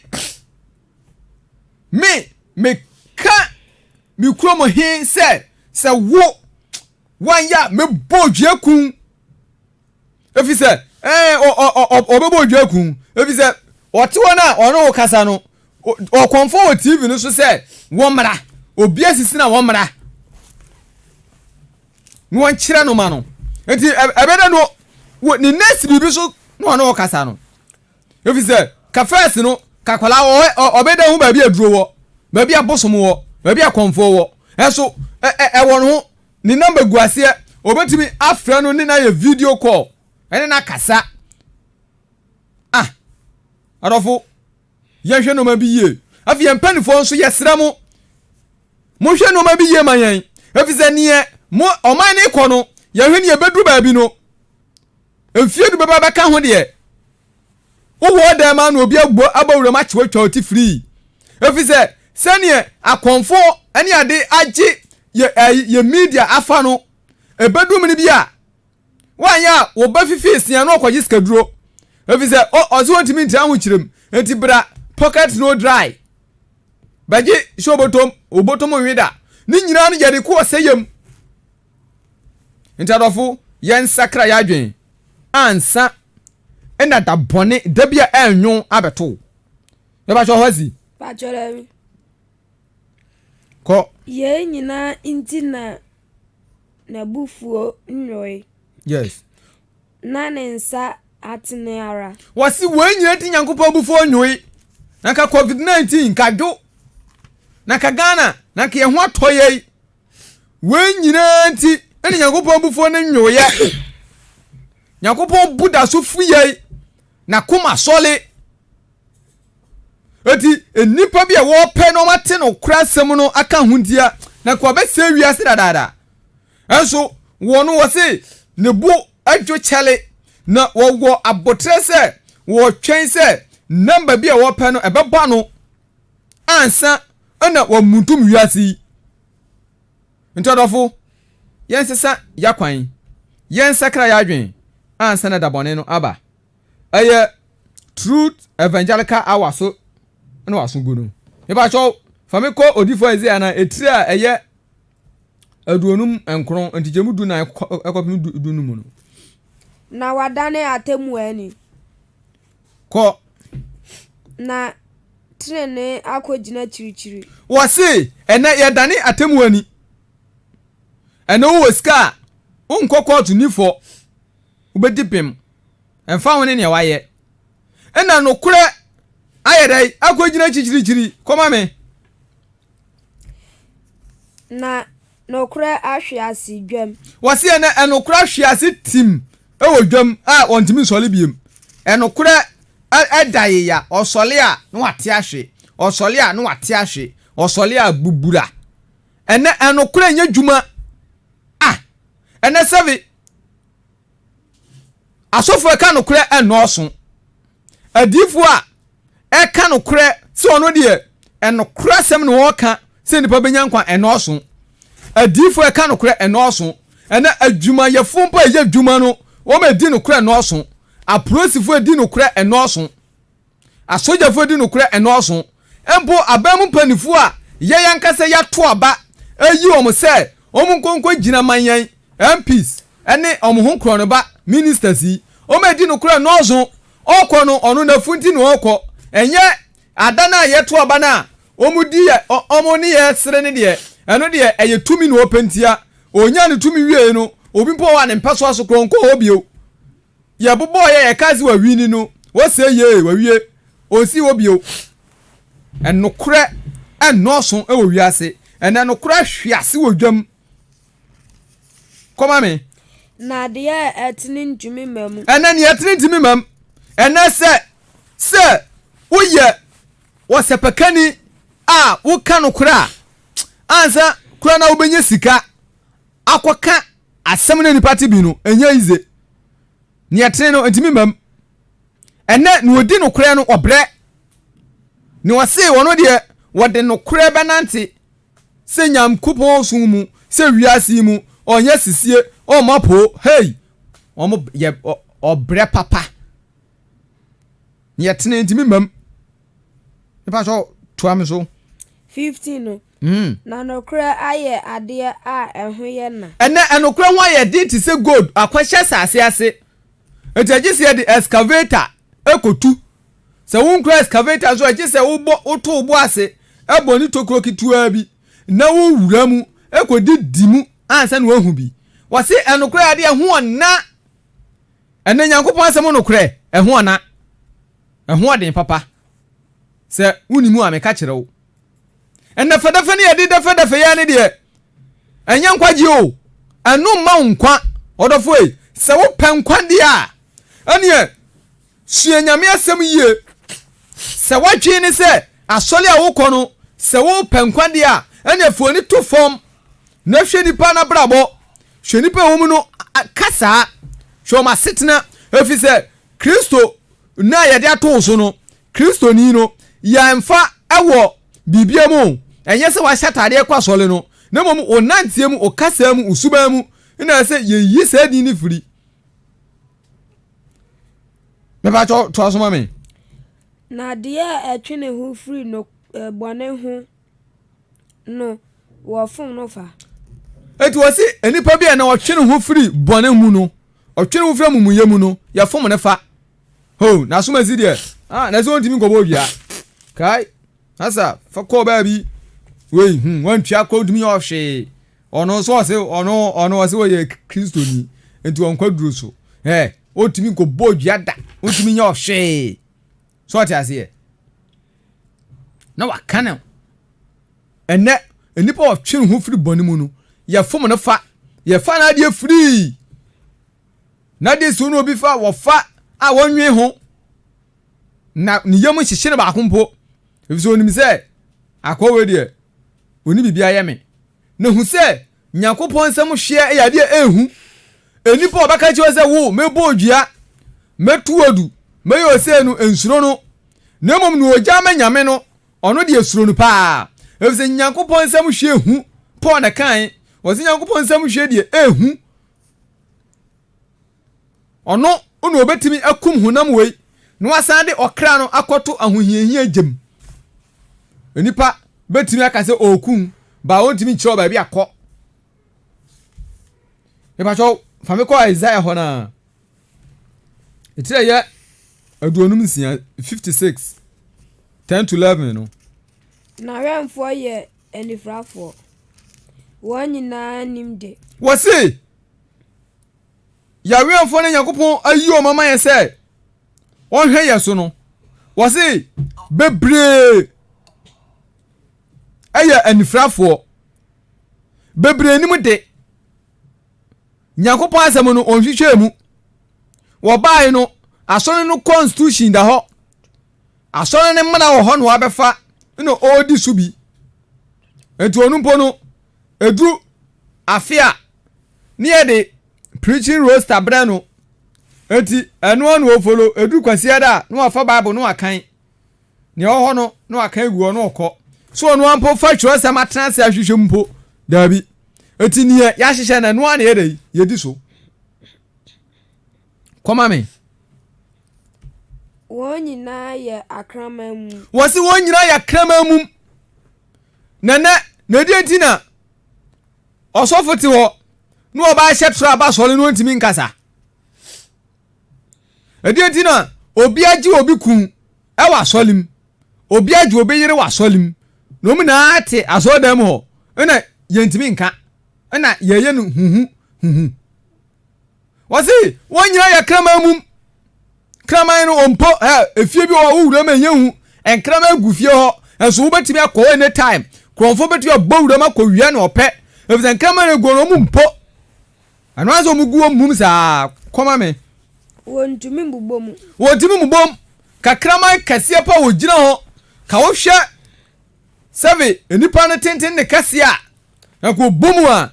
Me meka me kurom he sɛ sɛ wo wanyɛ a mebɔ odua kun. Efisɛ ɛɛ ɔbɛbɔ odwa kun efisɛ ɔte hɔ no a ɔne wo kasa no ɔkɔmfo wɔ TV no so sɛ wɔmmra obi asisi na wɔmmra na wɔnkyerɛ no ma no nti ɛbɛdɛ no wɔ ne nurse biribi so na ɔne wo kasa no efisɛ kafɛs no kakwala ɔbɛdɛ ho baabi aduro wɔ baabi abosom wɔ baabi akɔmfoɔ wɔ ɛso ɛwɔ no ho Ne number gu aseɛ, obetumi afrɛ no ne no ayɛ video call ɛne no akasa. Ah, adɔfo, yɛnhwɛ nneɛma bi yie. Afei yɛn mpanimfoɔ nso yɛsrɛ mo, monhwɛ nneɛma bi yie ma yɛn. Efisɛ neɛ mo ɔman no kɔ no, yɛhwɛ neɛ ɛbɛduru baabi no, mfie du bɛba bɛka ho deɛ, Wowɔ ɔdan mu a na obi abɔ abɔ wuram akye wo atwa wo ti firii. Efisɛ sɛdeɛ akɔmfo ne ade agye yɛ ɛyi yɛ media afa no, ebedu mene bi a woanyɛ a wo ba fifi sia na ɔkɔgye sikaduro. Efisɛ ɔ ɔse ɔntumi ntra ahokyerɛ mu, enti bra pocket no dry. Bɛgye hyɛ obotom, obotom nwe da. Ne nyinaa no yɛde kɔ ɔsɛeɛ mu. Nti adɔfo, yɛnsakra yɛn adwene ansa na da bɔne da bi a ɛnwo abɛto wo. Mepakyɛ hɔ asi. Pakyɛ daabi. Kɔ. Yei nyinaa nti na. n'abufuo nnwoe. Yes. Na ne nsa atene ara. Wɔse wei nyina nti Nyankopɔn abufuo nnwoe. Na nka covid 19 nka dwo. Na nka Ghana na nka yɛn ho atɔ yɛi. Wei nyinaa nti ɛna Nyankopɔn abufuo no nnwoeɛ. Nyankopɔn bu da so fu yɛi. N'akoma sɔle. Eti nnipa bi a wɔpɛ na wɔate nokorɛ asɛm no aka ho ntia na nka wɔbɛsɛe wiase dadaada. Nso wɔn no wɔse ne bo dwo kyɛle na wɔwɔ aboterɛ sɛ wɔtwɛn sɛ namba bi a wɔpɛ no ɛbɛbɔ ano ansa na wɔamuntum wiase yi. Nti ɔdɔfo, yɛnsesa yakwan, yɛnsakra yɛadwen ansa na da bɔne no aba. Ɛyɛ Truth Evangelical Hour so na waso gu no. Mepakyɛw, fa me kɔ odifo Isaiah na etiri a ɛyɛ 59 ntikyɛmu 14 kɔpem 15 no. Na wadane atemmu ani. Kɔ. Na trenee akɔgyina akyirikyiri. Wɔse, ɛnɛ yɛdane atemmu ani. Ɛnɛ wowɔ sika a, wonkɔ kɔɔto nni fɔ. Wobɛdi bem. Ɛmfa ho ne nea wayɛ. Ɛna nokorɛ ayɛ dɛn? Akɔgyina akyirikyiri. Kɔma me. Na nokorɛ ahwe ase dwam. Wɔse ɛnɛ ɛnokorɛ ahwe ase tim wɔ dwam a ɔntumi nsɔre biem. Ɛnokorɛ ɛda yeya, ɔsɔre a na wate ahwe, ɔsɔre a na wate ahwe, ɔsɔre a bubura. Ɛnɛ ɛnokorɛ nyɛ dwuma. Ah! Ɛnɛ sɛbe Asɔfo a ɛka nokorɛ nnɔɔso. Adiyifoɔ a ɛka nokorɛ sɛ ɔno deɛ ɛnokorɛ asɛm na ɔreka sɛ nnipa bɛnya nkwa ɛnnɔɔso. Adiyifoɔ a ɛka nokorɛ ɛnnɔɔso. Ɛnɛ adwumayɛfoɔ mpo a ɛyɛ adwuma no wɔn a ɛdi nokorɛ nnɔɔso. Apolisifoɔ a ɛdi nokorɛ ɛnnɔɔso. Asogyafo di nokorɛ nnɔɔso. Mpo aban mu mpaninfoɔ a yɛn ankasa yɛato aba ayi wɔn sɛ wɔn nkɔ nkɔ gyina ma yɛn, MPs, ne wɔn ho korɔnoba, ministers, yi, wɔn adi nokorɛ nnɔɔso. Ɔkɔ no, ɔno n'afu nti na ɔkɔ. Ɛnyɛ ada no a yɛto aba no a wɔn di yɛ, wɔn ne yɛ sere no deɛ, ɛno deɛ ɛyɛ tumi na ɔpɛ ntia. Ɔnyaa ne tumi wieɛ no, obi mpo wɔ a ne mpɛsoa so korɔ ɔnkɔ hɔ bio. Yɛbobɔɔ yɛ yɛkaa se wawini no wose yee wawie ɔnsi hɔ bio. Ɛnokorɛ ɛnnɔɔso wɔ wiase ɛnɛ nokorɛ ahwe ase wɔ dwam. Kɔma me. Na deɛ ɛtene ntumi mma mu. Ɛnɛ deɛ ɛtene ntumi mma mu. Ɛnɛ sɛ sɛ woyɛ ɔsɛpɛkani a woka nokorɛ a ansa koraa na wobɛnya sika akɔka asɛm no nipa te bi no ɛnyɛ yize. Nea ɛtene no ntumi mmam. Ɛnɛ na ɔdi nokorɛ no ɔbrɛ. Na ɔse ɔno deɛ wɔde nokorɛ bɛnante sɛ Nyankopɔn som mu sɛ wiase yi mu ɔnyɛ sisie ɔmma poo hei wɔn yɛ ɔbrɛ papa. Nea ɛtene ntumi mmam. Nipa sɛ toa me so. 15 no, na nokorɛ ayɛ adeɛ a ɛho yɛ na. Ɛnnɛ, ɛnokorɛ ho ayɛ den te sɛ gold akɔhyɛ asase ase. Enti ɛgye sɛ yɛde excavator kɔtu. Sɛ wonkura excavator nso a, ɛgye sɛ wobɔ, woto wo bo ase bɔ ne tokuro ketewaa bi na wowura mu kɔdidi mu ansa na woahu bi. Wɔse ɛnokorɛ yɛ adeɛ a ɛho ɔna. Ɛnnɛ, Nyankopɔn asɛm nokorɛ, ɛho ɔna. Ɛho ɔden papa. Sɛ wonni mu a, meka kyerɛ wo. Nnɛfɛdɛfɛ ne yɛde dɛfɛdɛfɛ yɛn ne deɛ, ɛnyɛ nkwagye o. Ɛno mma wo nkwa. Ɔdɔfo ei, sɛ wopɛ nkwa deɛ a, ɛneɛ sua Nyame asɛm yie. Sɛ w'adwene ne sɛ asɔre a wokɔ no, sɛ wopɛ nkwa deɛ a, ɛneɛ fa w'ani to fam na hwɛ nipa no abrabɔ. Hwɛ nipa a ɛwɔ mu no kasaa. Hwɛ wɔn asetena. Ɛfiri sɛ Kristo no a yɛde ato wo so no, Kristoni no, yɛmfa wɔ biribiara mu o, ɛnyɛ sɛ wahyɛ ataadeɛ kɔ asɔre no, na mmom wo nanteɛ mu, wo kasa mu, wo suban mu, na ɛsɛ yɛyi saa din no firi. Mepakyɛw, toa so ma me. Na deɛ ɛtwe ne ho firi no bɔne ho no, wɔfom no fa. Enti wɔsi nnipa bi a na ɔtwe ne ho firi bɔne mu no, ɔtwe ne ho firi amumuyɛ mu no, yɛfom no fa. Ho, n'asomasi deɛ, ah, na sɛ ɔntumi nkɔbɔ odua. Kai, asa, fa kɔɔ baabi. Wei, hmm, wantua kɔ ntumi yɛ ɔhwee. Ɔno nso ɔse ɔno ɔno ɔse ɔyɛ Kristoni nti ɔnkɔ aduro so. Ɛ ɔntumi nkɔbɔ dua da, ɔntumi nyɛ ɔhwee. So ɔte aseɛ? Na waka no. Ɛnɛ nnipa a ɔtwe ne ho firi bɔne mu no, yɛfom no fa, yɛfa n'adeɛ firii. N'adeɛ si no obi fa wɔfa a wɔnwe ho. Na ne yam nhyehye no baako mpo. Efisɛ onim sɛ akoa wei deɛ ɔni biribi ayɛ me. Na hu sɛ Nyankopɔn nsam hweɛ yɛ adeɛ a ɛhu. Nnipa a wɔbɛka kyerɛ sɛ wo mɛbɔ odua, mɛtu adu, mɛyɛ osei no, nsuro no. Na mmom nea ogya ama Nyame no, ɔno deɛ suro no paa. Efisɛ Nyankopɔn nsam hweɛ hu. Paul na ɛkae, ɔse Nyankopɔn nsam hweɛ deɛ ɛhu. Ɔno na obetumi akum honam wei na wasan de ɔkra no akɔto ahohiahia gyam. Nipa betumi aka sɛ ɔrekum ba ɔntumi nkyerɛ baabi akɔ. Mepakyɛw fa me kɔ Isaiah hɔ naa. Etiri ɛyɛ 56 56 10 to 11 no. N'awɛmfoɔ yɛ anifirafoɔ, wɔn nyinaa nnim de. Wɔse Yɛawɛnfoɔ no Nyankopɔn ayi wɔn ama yɛn sɛ wɔnhwɛ yɛn so no, wɔse bebree ɛyɛ anifirafoɔ, bebree nim de. Nyankopɔn asɛm no ɔnhwehwɛɛ mu. Wɔbae no, asɔre no constitution da hɔ. Asɔre no mmara wɔ hɔ na wabɛfa na ɔredi so bi. Nti ɔno mpo no, ɛduru afe a ne yɛde preaching roster brɛ no. Enti ɛno ara na ɔfolo. Ɛduru Kwasiada a, na wafa Bible na wakan. Nea ɛwɔ hɔ no, na wakan agu hɔ na ɔkɔ. So ɔno ara mpo fa twerɛsɛm atena ase ahwehwɛ mu mpo? Daabi. Enti nea yɛahyehyɛ no, ɛno ara na yɛda yi, yɛdi so. Kɔma me. Wɔn nyinaa yɛ akraman mum. Wɔsi wɔn nyinaa yɛ akraman mum. Na nɛ, na ɛdeɛ nti na Ɔsɔfo te hɔ na ɔba ahyɛ tra aba sɔre no ntumi nkasa. Ɛdeɛ nti na obi agye obi kun ɛwɔ asɔre mu, obi agye obi yere wɔ asɔre mu, na wɔn nyinaa te asɔredan mu hɔ, ɛna yɛntumi nka, ɛna yɛyɛ no huhu huhu. Wɔse wɔn nyinaa yɛ kraman mum. Kraman no ɔmpo ɛ efie bi wɔ wo wuram ɛnyɛ hu. Nkraman gu fie hɔ nso wobɛtumi akɔ hɔ any time. Kurɔmfoɔ bɛtumi abɔ wuram akɔ wia na ɔpɛ. Efisɛ nkraman no gu no ɔmo mpo. Ɛno ara sɛ ɔmo gu wɔn mum saa kɔma me. Wɔntumi mbobɔ mu. Wɔntumi mbobɔ mu. Kakraman kɛseɛ pa wɔgyina hɔ ka wohwɛ sɛbe nipa no tenten ne kɛseɛ a na nka ɔbɔ mu a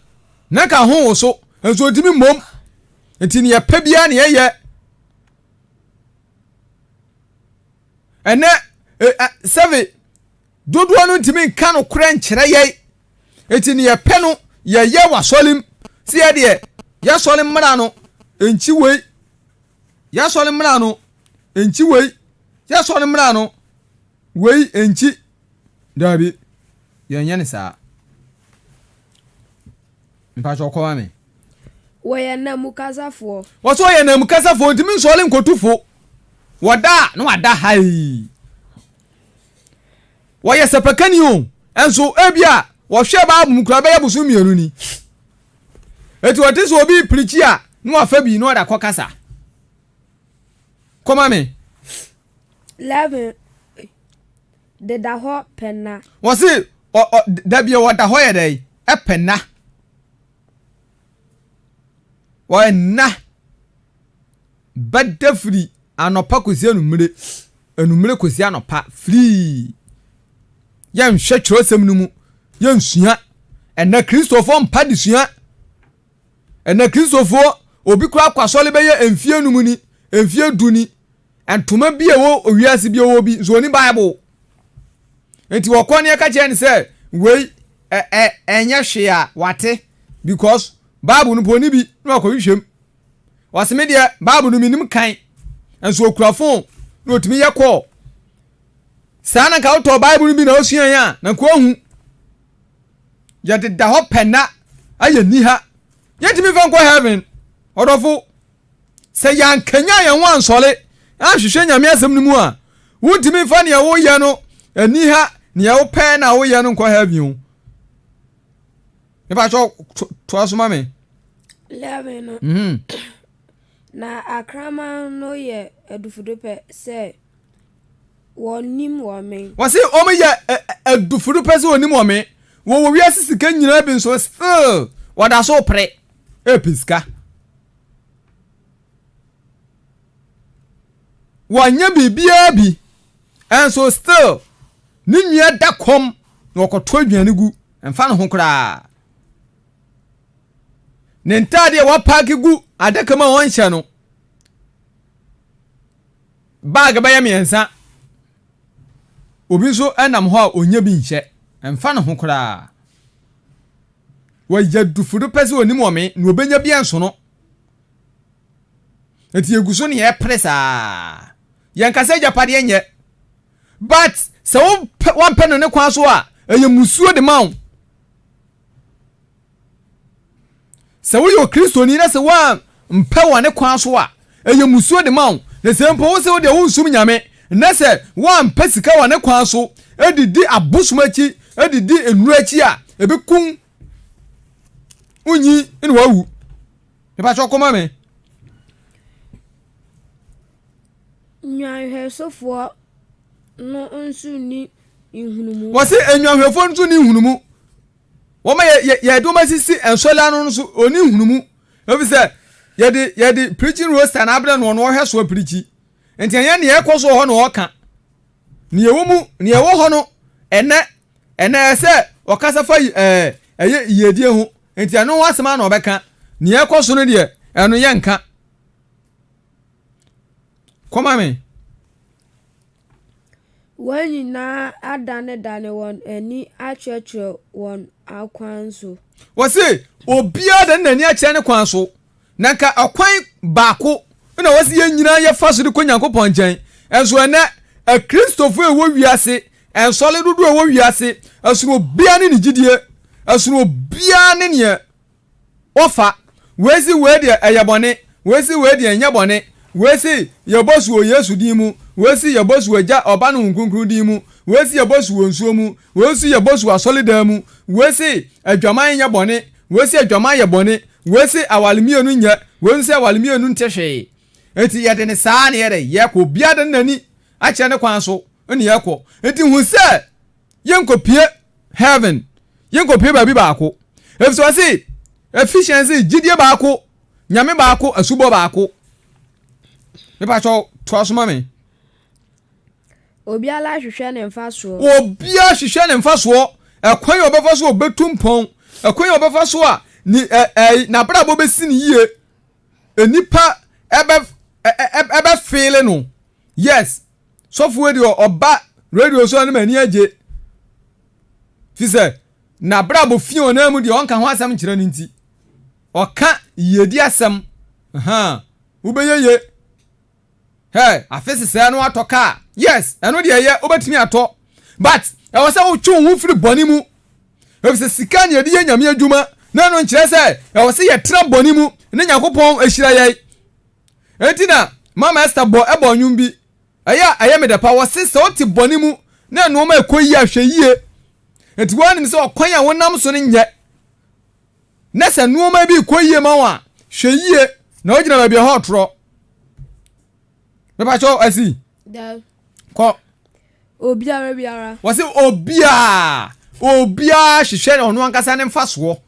na nka ho wo so nso ɔntumi mmom nti ne yɛpɛ biara ne yɛyɛ ɛnɛ sɛbe dodoɔ no ntumi nka no korɛ nkyerɛ yɛn nti ne yɛpɛ no yɛyɛ wɔ asɔre mu sɛ yɛdeɛ yɛsɔre mmara no nkyi wei yɛsɔre mmara no nkyi wei yɛsɔre mmara no wei nkyi Daabi, yɛnyɛ no saa. Mpakyɛ ɔkɔ ma me. Wɔyɛ namukasafoɔ. Wɔsɛ wɔyɛ namukasafoɔ ntumi nsɔre nkotu fo. Wɔda a na wada haii. Wɔyɛ sɛpɛkani o, nso ebi a wɔhwɛ Bible mu koraa bɛyɛ bosom mmienu ni. Eti wɔte sɛ obi pirikyi a na wafa bi na ɔde akɔ kasa. Kɔma me. 11 deda hɔ pɛ nna. Wɔse ɔ ɔ da bia wɔda hɔ yɛ dɛn? Ɛpɛ nna. Wɔyɛ nna bɛda firi anɔpa kɔsi anumere, anumere kɔsi anɔpa firii. Yɛnhwɛ twerɛsɛm no mu, yɛnsua. Ɛnɛ Kristofoɔ mpa de sua. Ɛnɛ Kristofoɔ obi koraa kɔ asɔre bɛyɛ mfie num ni, mfie du ni. Ntoma bi a ɛwɔ wiase bi ɔwɔ bi nso ɔni Bible. Nti wɔkɔ ne ɛka kyerɛ no sɛ wei ɛ ɛ ɛnyɛ hwee a wate because Bible no po ɔni bi na wakɔhwehwɛ mu. Wɔse me deɛ Bible no menim kan nso ɔkura phone na ɔtumi yɛ call. Saa na nka wotɔ Bible no bi na wosua yɛn a na nka wahu. Yɛdeda hɔ pɛ nna ayɛ ni ha. Yɛntumi mfa nkɔ heaven. Ɔdɔfo. Sɛ yɛankanyan yɛn ho ansɔre anhwehwɛ Nyame asɛm no mu a, wontumi mfa nea woyɛ no ani ha, nea wopɛ na woyɛ no nkɔ heaven o. Mepakyɛw toa so ma me. 11 no. Na akraman no yɛ adufudepɛ sɛ wɔnnim wɔn men. Wɔse wɔn yɛ adufudepɛ sɛ wɔnnim wɔn men. Wɔwɔ wiase sika nyinaa bi nso still wɔda so pere ɛpɛ sika. Wɔnyɛ biribiara bi nso still ne nua da kɔm na ɔkɔtɔ aduane gu mfa ne ho koraa. Ne ntaade a wapaake gu adaka mu a ɔnhyɛ no baage bɛyɛ mmiɛnsa. Obi nso nam hɔ a ɔnya bi nhyɛ mfa ne ho koraa. Wɔyɛ dufuru pɛ sɛ onim ɔme na obenya bi nsono. Nti yɛgu so ne yɛpere saa. Yɛnka sɛ agyapadeɛ nyɛ. But sɛ wopɛ wampɛ no ne kwan so a, ɛyɛ musuo de ma wo. Sɛ woyɛ Okristoni na sɛ woampɛ wɔ ne kwan so a, ɛyɛ musuo de ma wo. Na sɛ mpo wo sɛ wo deɛ wonsum Nyame, na sɛ woampɛ sika wɔ ne kwan so, de di abosom akyi, de di nnuro akyi a, ɛbɛkum wonyi na wawu. Mepakyɛ kɔma me. Nnwanhwɛsofoɔ no nso nni nhunumu. Wɔse nnwanhwɛfoɔ no nso nni nhunumu. Wɔma yɛ yɛ yɛde wɔn asisi nsɔle ano no so ɔnni nhunumu. Efisɛ yɛde yɛde preaching roster na abrɛ no ɔno ɔhwɛ so apirikyi. Nti ɛnyɛ nea ɛkɔ so wɔ hɔ na ɔka. Nea ɛwɔ mu nea ɛwɔ hɔ no ɛnɛ ɛnɛ ɛsɛ ɔkasa fa yi ɛɛ ɛyɛ yiedie ho. Nti ɛno ho asɛm ara na ɔbɛka. Nea ɛkɔ so no deɛ ɛno yɛnka. Kɔma me. Wɔn nyinaa adanedane wɔn ani akyerɛkyerɛ wɔn akwan so. Wɔse obiara dane n'ani akyerɛ ne kwan so. Na nka ɔkwan baako na wɔse yɛn nyinaa yɛfa so de kɔ Nyankopɔn nkyɛn. Nso ɛnɛ, Akristofo a ɛwɔ wiase, nsɔre dodoɔ a ɛwɔ wiase, ɛsono obiara ne ne gyidie, ɛsono obiara ne neɛ Wɔfa, wei se wei deɛ ɛyɛ bɔne, wei se wei deɛ ɛnyɛ bɔne, wei se yɛbɔ su wɔ Yesu din mu, wei se yɛbɔ su wɔ Agya, Ɔba ne Honhom Kronkron din mu, wei se yɛbɔ su wɔ nsuo mu, wei nso yɛbɔ su wɔ asɔredan mu, wei se adwaman nyɛ bɔne, wei se adwaman yɛ bɔne, wei se aware mmienu nyɛ, wei nso se aware mmienu nte hwee. Enti yɛde no saa na yɛdɛ, yɛkɔ. Obiara de n'ani akyerɛ ne kwan so na yɛkɔ. Enti hu sɛ yɛnkɔpue heaven, yɛnkɔpue baabi baako. Efisɛ ɔse, Ephesians se, gyidie baako, Nyame baako, asubɔ baako. Mepakyɛw, toa so ma me. Obiara hwehwɛ ne mfasoɔ. Obiara hwehwɛ ne mfasoɔ. Ɛkwan a ɔbɛfa so a ɔbɛtu mpɔn, ɛkwan a ɔbɛfa so a ne ɛ ɛ n'abrabɔ bɛsi ne yie. Nnipa ɛbɛ ɛ ɛbɛfeele no. Yes, Sɔfo wei deɛ ɔba radio so a ne m'ani agye. Fi sɛ n'abrabɔ fi ɔnan mu deɛ ɔnka ho asɛm nkyerɛ no nti. Ɔka yiedi asɛm. Ha, wobɛyɛ ye. Hɛ, afe sesɛɛ no atɔ kaa. Yes, ɛno deɛ ɛyɛ, wobɛtumi atɔ. But ɛwɔ sɛ wotwe wo ho firi bɔne mu. Efisɛ sika ne yɛde yɛ Nyame adwuma, na ɛno nkyerɛ sɛ ɛwɔ sɛ yɛtena bɔne mu ne Nyankopɔn ahyira yɛn. Enti na Mama Esther bɔ bɔ nnwom bi. Ɛyɛ a ɛyɛ me dɛ paa. Wɔse sɛ wote bɔne mu na nnoɔma ɛkɔ yie a, hwɛ yie. Enti woanim sɛ ɔkwan a wonam so no nyɛ. Na sɛ nnoɔma bi rekɔ yie ma wo a, hwɛ yie na wogyina baabi a ɛhɔ retorɔ. Mepakyɛw asi. Kɔ. Obiara biara. Wɔse obiara, obiara hwehwɛ ɔno ankasa ne mfasoɔ.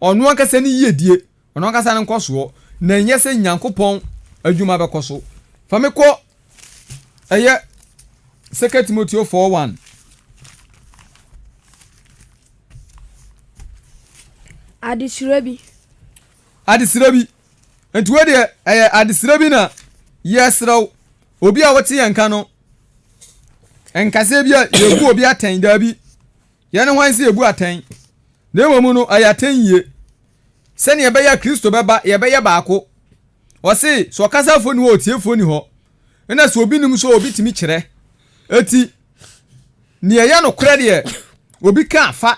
Ɔno ankasa ne yiedie, ɔno ankasa ne nkɔsoɔ, na ɛnyɛ sɛ Nyankopɔn adwuma bɛkɔ so. Fa me kɔ ɛyɛ 2 Timoteo 4:1. Adesrɛ bi. Adesrɛ bi. Nti wei deɛ ɛyɛ adesrɛ bi na yɛsrɛ wo. Obi a wote yɛn nka no, nkasɛ bi a yɛbu obi atɛn daabi. Yɛne hwan sɛ yɛbu atɛn? Na mmom no, ɛyɛ atɛnyie. Sɛnea ɛbɛyɛ a Kristo bɛba, yɛbɛyɛ baako. Ɔse, sɛ ɔkasafoɔ ni hɔ, ɔtiefoɔ ni hɔ. Ɛna sɛ obi nim nso, obi tumi kyerɛ. Eti, nea ɛyɛ nokorɛ deɛ, obi ka afa.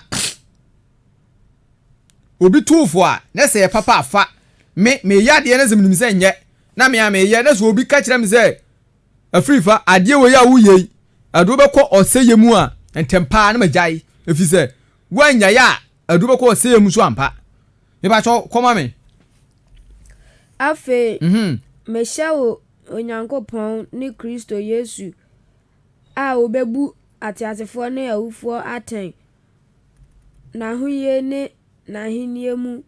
Obi tu fo a, na sɛ ɛyɛ papa afa. Me, meyɛ adeɛ na sɛ menim sɛ nyɛ, na me a meyɛ, na sɛ obi ka kyerɛ me sɛ, Afirifa, adeɛ wei a woyɛ yi, ɛde wo bɛkɔ ɔsɛeɛ mu a, ntɛm pa ara na magyae, ɛfiri sɛ woannyae a. ɛde wobɛkɔ ɔsɛeɛ mu so ampa. Mepakyɛw, kɔma me. Afei, mehyɛ wo Onyankopɔn ne Kristo Yesu a ɔbɛbu ateasefoɔ ne awufoɔ atɛn n'ahoyie ne n'ahennie mu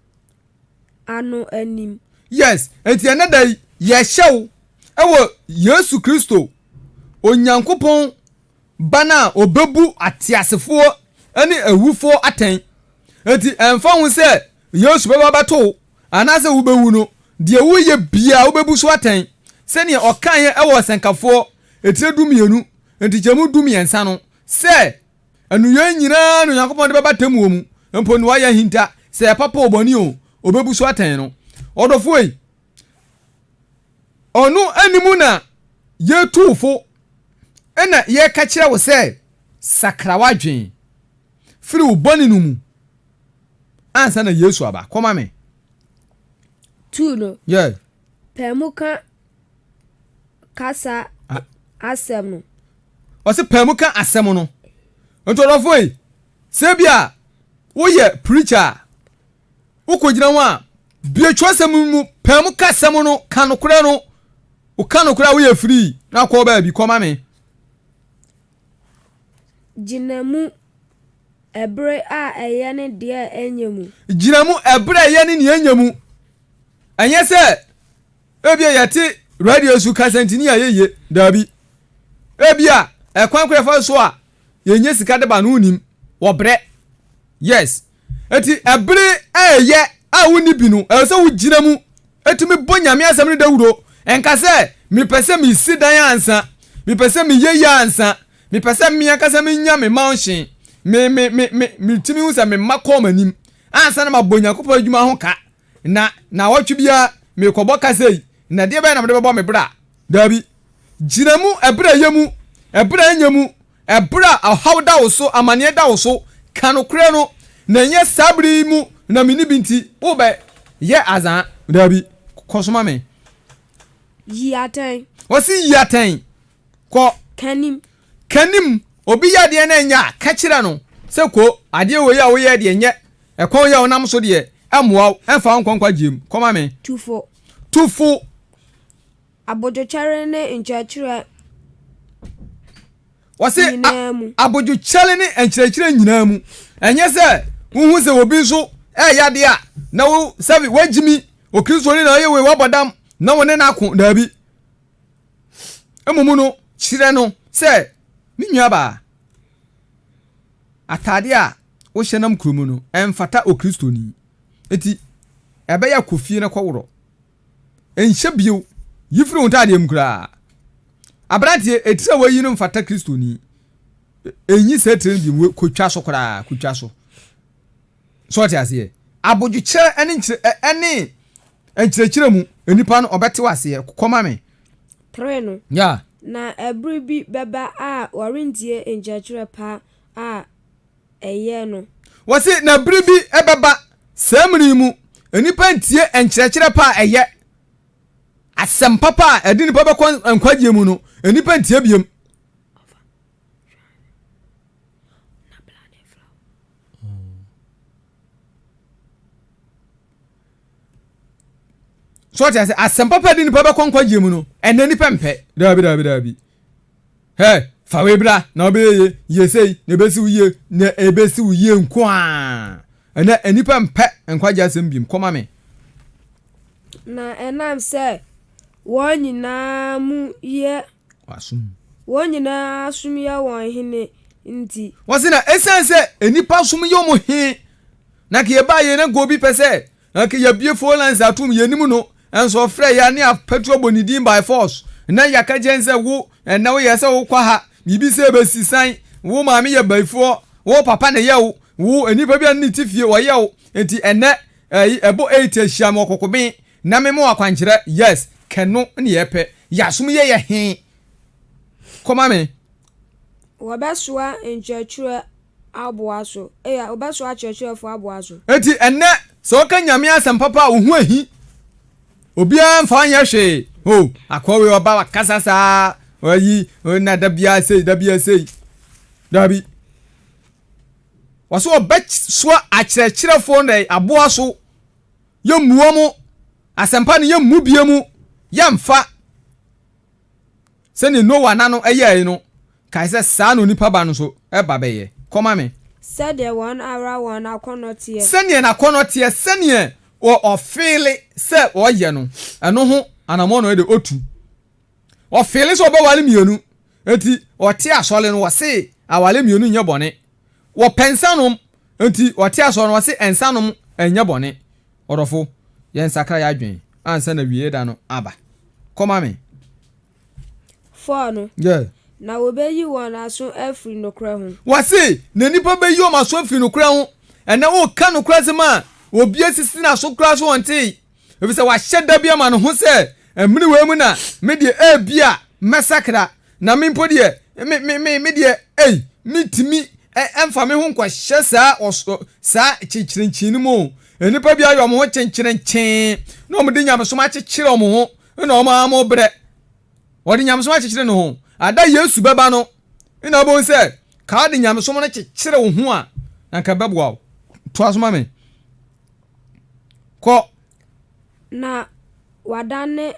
ano anim. Yes, enti ɛnnɛ da yi, yɛhyɛ wo wɔ Yesu Kristo, Onyankopɔn Ba no a ɔbɛbu ateasefoɔ ne awufoɔ atɛn. Enti ɛmfa ho sɛ Yesu bɛba abɛto wo anaasɛ wobɛwu no, deɛ woyɛ biara wobɛbu so atɛn. Sɛdeɛ ɔkaeɛ wɔ Ɔsɛnkafoɔ etire dumienu nkyekyɛmu dumiɛnsa no sɛ, Nneyɔe nyinaa na Onyankopɔn de bɛba atemmuo mu, mpo nea wayɛ ahinta, sɛ ɛyɛ papa o bɔne o, ɔbɛbu so atɛn no. Ɔdɔfoɔ ei, ɔno anim na yɛtu wo fo na yɛka kyerɛ wo sɛ sakra w'adwene firi wo bɔne no mu ansa na Yesu aba. Kɔma me. Tu no. Yeah. Pɛ mu ka kasa asɛm no. Ɔse pɛ mu ka asɛm no. Nti ɔdɔfo yi, sɛ bi a woyɛ preacher a, wokɔgyina ho a, bue twerɛsɛm mu, pɛ mu ka asɛm no, ka nokorɛ no. Woka nokorɛ a woyɛ free na kɔ baabi, kɔma me. Gyina mu ɛbere a ɛyɛ ne deɛ ɛnyɛ mu. Gyina mu ɛbere a ɛyɛ ne nea ɛnyɛ mu. Ɛnyɛ sɛ ebia yɛte radio so kasa nti ne yɛayɛ yie. Daabi. Ebia ɛkwan koro yɛfa so a yɛnya sika de ba no wonim. Wɔbrɛ. Yes. Eti ɛbere a ɛyɛ a wonni bi no, ɛwɔ sɛ wogyina mu tumi bɔ Nyame asɛm no dawuro. Ɛnka sɛ, mepɛ sɛ mesi dan ansa, mepɛ sɛ meyɛ yie ansa, mepɛ sɛ me ankasa menya me mansion, me, me, me, me, metumi hu sɛ me mma kɔɔ m'anim ansa na mabɔ Nyankopɔn adwuma ho ka. Na naawɔtwe biara merekɔbɔ ka sei, na ɛdeɛ bɛn na mede bɛbɔ me bra? Daabi. Gyina mu ɛberɛ a ɛyɛ mu, ɛberɛ a ɛnyɛ mu, ɛberɛ a ɔhaw da wo so, amaneɛ da wo so, ka nokorɛ no, na ɛnyɛ saa berɛ yi mu na menni bi nti worebɛyɛ azaa. Daabi. Kɔ so ma me. Yi atɛn. Wɔse yi atɛn. Kɔ. Kanim. Kanim. Obi yɛ adeɛ na ɛnyɛ a, ka kyerɛ no sɛ ko, adeɛ wei a woyɛ deɛ nyɛ. Ɛkwan yi a wonam so deɛ, ɛmmoa wo, ɛmfa wo nkɔ nkwagyeɛ mu. Kɔ ma me. Tu fo. Tu fo. Abodwokyɛre ne nkyerɛkyerɛ Wɔse nyinaa mu. abodwokyɛre ne nkyerɛkyerɛ nyinaa mu. Ɛnyɛ sɛ wohu sɛ obi nso ɛreyɛ adeɛ a na wo sɛbi wagyimi, Okristoni na ɔyɛ wei wabɔ dam na wo ne no ako. Daabi. Mmom no, kyerɛ no sɛ, me nuabaa, Atade a wohyɛ nam kurom no, ɛmfata Okristoni. Enti, ɛbɛyɛ a kɔ fie na kɔworɔ. Nhyɛ bio. Yi firi wo ntadeɛ mu koraa. Aberanteɛ, etiri a woayi no mfata Kristoni. Enyi saa tiri no bio. Kotwa so koraa, kotwa so. So ɔte aseɛ? Abodwokyerɛ ne nkyerɛ ɛne nkyerɛkyerɛ mu, nipa no ɔbɛte aseɛ. Kɔma me. Tere no. Yeah. Na ɛbere bi bɛba a wɔrentie nkyerɛkyerɛ pa a ɛyɛ no. Wɔse na bere bi bɛba, saa mmere yi mu, nnipa ntie nkyerɛkyerɛ pa a ɛyɛ, asɛm papa a ɛde nnipa bɛkɔ nkwagyeɛ mu no, nnipa ntie biom. So ɔte ase asɛm papa de nipa bɛkɔ nkwagyeɛ mu no ɛnɛ nipa mpɛ daabi daabi daabi hɛ fa wei bra na ɔbɛyɛ yie yie sei na ebesi wo yie na ebesi wo yie nko a ɛnɛ nipa mpɛ nkwagye asɛm biem kɔma me. Na ɛnam sɛ wɔn nyinaa mu yɛ W'asom. Wɔn nyinaa som yɛ wɔn hene nti. Wɔse na ɛsiane sɛ nnipa som yɛ wɔn he, na nka yɛbaa yei na nka obi pɛ sɛ nka yɛbie phone lines atom yɛnim no, nso ɔfrɛ yɛ ne apɛtu abɔ ne din by force, na yɛaka kyerɛ no sɛ wo ɛnɛ woyɛ sɛ wokɔ ha, biribi sɛ bɛsi san, wo maame yɛ bayifoɔ, wo papa na ɛyɛ wo, wo nnipa bi a ne te fie wɔyɛ wo, nti ɛnɛ ɛyi ɛbɔ 8 ahyia me wɔ Kokoben Na me mo akwankyerɛ yes kɛno ne yɛ pɛ yasom yɛ yɛ he kɔ ma me. Wɔbɛsoa nkyerɛkyerɛ aboa so eya wɔbɛsoa akyerɛkyerɛfoɔ aboa so. Enti ɛnnɛ sɛ woka Nyame asɛm papa a wo ho ahi. Obiara mfa wo nyɛ hwee. Oh, akoa wei ɔba wakasa saa, ayi, na da biara sei, da biara sei. Daabi. Wɔsɛ wɔbɛsoa akyerɛkyerɛfoɔ no dɛ aboa so. Yɛmmu wɔn. Asɛmpa no yɛmmu bie mu. Yɛmfa. Sɛdeɛ Noa nna no yɛɛe no, kae sɛ saa na onipa ba no nso ba bɛyɛ. Kɔ ma me. Sɛdeɛ wɔn ara wɔn akɔnnɔ teɛ. Sɛdeɛ n'akɔnnɔ teɛ, sɛdeɛ ɔfeele sɛ ɔyɛ no, ɛno ho anammɔn na ɔyɛ dɛ ɔtu. Ɔfeele sɛ ɔbɛware mmienu, enti ɔte asɔre no, ɔse aware mmienu nyɛ bɔne. Wɔpɛ nsa nom, enti ɔte asɔre no, ɔse nsa nom nyɛ bɔne. Ɔdɔfo, yɛnsakra yɛn adwene ansa na awiei da no aba. Kɔ ma me. Fɔɔ no, Yeah. na wɔbɛyi wɔn aso afiri nokorɛ ho. Wɔse, na nnipa bɛyi wɔn aso afiri nokorɛ ho. Ɛnnɛ woka nokorɛ asɛm a, obi asisi n'aso koraa so ɔntee. Efisɛ wahyɛ da bi ama ne ho sɛ, Mmere wei mu na me deɛ ebia mɛsakra, na me mpo deɛ, me, me, me, me deɛ, ei, mentumi mfa me ho nkɔhyɛ saa ɔs, saa kyenkyerenkyen no mu o. Nnipa bi ayɛ wɔn ho kyenkyerenkyen, na wɔde nyamesom akyekyere wɔn ho, na wɔn ara wɔbrɛ. Wɔde nyamesom akyekyere ne ho. Ada Yesu bɛba no, na wobɛhu sɛ, ka wode nyamesom no kyekyere wo ho a, na nka ɛbɛboa wo. Toa so ma me. Kɔ. Na wadane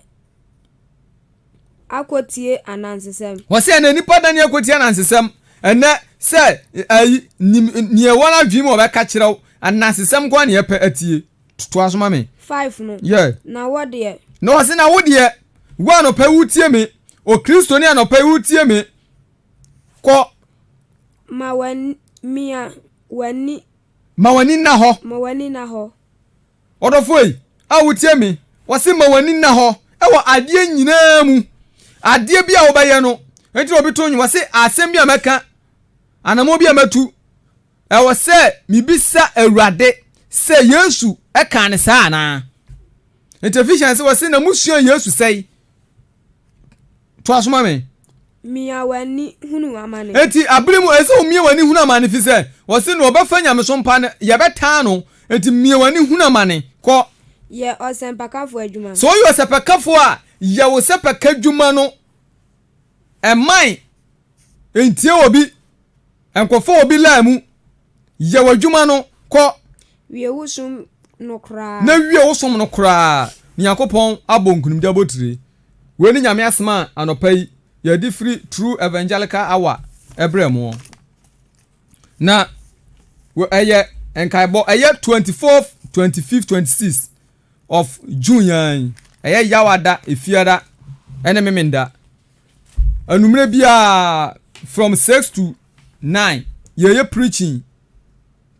akɔtie anansesɛm. Wɔsɛ ɛnɛ nipa dane akɔtie anansesɛm. Ɛnɛ sɛ ayi nim nea ɛwɔ n'adwene mu a ɔbɛka kyerɛ wo anansesɛm nko ara na yɛpɛ atie. Toa so ma me. 5 no. Yeah. Na wo deɛ. Na wɔse na wo deɛ, wo anɔpa yi wotie me, Okristoni anɔpa yi wotie me. Kɔ. Ma w'ani mia w'ani Ma w'ani nna hɔ. Ma w'ani nna hɔ. Ɔdɔfoɔ yi a wotie me, wɔse ma w'ani nna hɔ wɔ adeɛ nyinaa mu. Adeɛ bi a wobɛyɛ no, enti na obi to nnwom, wɔse asɛm bi a mɛka, anamɔ bi a mɛtu, ɛwɔ sɛ mebisa Awurade sɛ Yesu kaa ne saa anaa. Nti Ephesians wɔse na musua Yesu sɛe. Toa so ma me. Mia w'ani hunu amane. Enti abere mu ɛsɛ omia w'ani hunu amane fi sɛ wɔse no ɔbɛfa nyamesom pa no yɛbɛtaa no enti mia w'ani hunu amane kɔ. Yɛ ɔsɛmpakafo adwuma. Sɛ woyɛ ɔsɛpakafo a yɛ wo sɛpaka dwuma no ɛman ntie obi nkɔfa obi line mu Yɛ w'adwuma no, kɔ. Wie wo som no koraa. Na wie wo som no koraa. Nyankopɔn abɔ nkunimdi abotire. Wei ne Nyame asɛm a anɔpa yi yɛde firi True Evangelical Hour ɛbrɛ moɔ. Na ɛyɛ nkaebɔ, ɛyɛ 24th, 25th, 26th of June yan, ɛyɛ Yawada, Efiada, ɛne Memenda. Anummerɛ biara from 6 to 9 yɛyɛ preaching,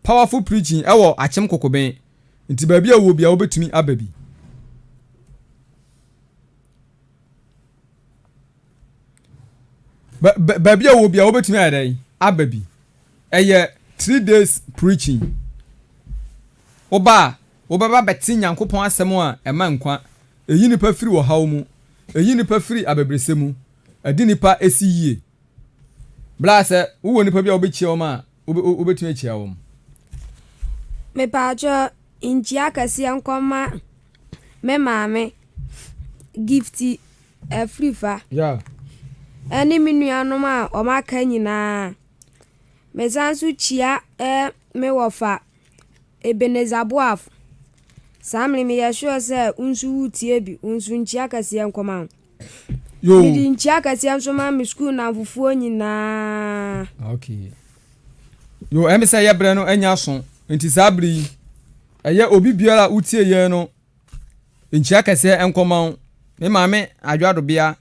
powerful preaching ɛwɔ Akyem Kokoben. Nti baabi a wɔ biara wobɛtumi aba bi. Baabi a wɔ biara wobɛtumi ayɛ dɛn aba bi. Ɛyɛ 3 days preaching. Woba a wobɛba bɛte Nyankopɔn asɛm a ɛma nkwa. Ɛyi nipa firi ɔhaw mu. Ɛyi nipa firi abɛbrɛsɛ mu. Ɛde nipa si yie. Bla sɛ wowɔ nipa bi a wobɛkyia wɔn a, wobɛtumi akyia wɔn. Mepaakyɛw nkyia kɛseɛ nkɔma me maame Gifty Afrifa ɛne me nuanom a wɔn aka nyinaa. Mesan nso kyia me wɔfa Ebenezer Boafo. Saa mmerɛ yi meyɛ sure sɛ wo nso woretie bi, wo nso nkyia kɛseɛ nkɔma wo. Yo. Mede nkyia kɛseɛ nso ma me sukuu nnamfofoɔ nyinaa. Okay. Yo, ɛmi sɛ yɛ berɛ no anya so. Nti saa bere yi, ɛyɛ obi biara a wotie yɛn no, nkyia kɛseɛ nkɔma wo. Me maame Adwoadobea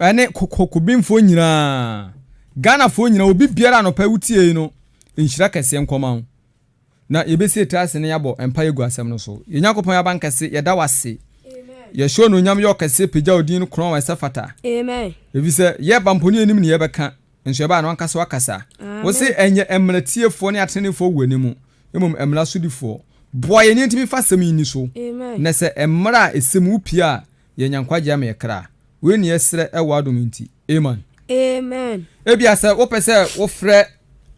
ɛne kokobimfoɔ nyinaa, Ghanafoɔ nyinaa, obi biara anɔpa wotie yi no, nhyira kɛseɛ nkɔma wo. Na yɛbɛsi etire ase na yɛabɔ mpaeɛ agu asɛm no so. Yɛn Nyankopɔn yɛn Abankɛse, yɛda wo ase. Yɛhyɛ wo anuonyam, yɛ ɔkɛseɛ, pagya wo din no korɔn a ɛsɛ fata. Amen. Ɛfiri sɛ yɛba mpo ne yɛnim ne yɛbɛka, nso yɛba a na wankasa wakasa. Wo se ɛnyɛ mmara tiefoɔ ne ateneneefoɔ wɔ w'anim, mmom mmara sodifoɔ. Boa yɛn na yɛntumi mfa asɛm yi nni so, na sɛ mmara a ɛsɛ mu wopue a, yɛanya nkwagyeɛ ama yɛn kra. Wei ne yɛsrɛ wɔ w'adom nti. Amen. Amen. Ebia sɛ wopɛ sɛ wofrɛ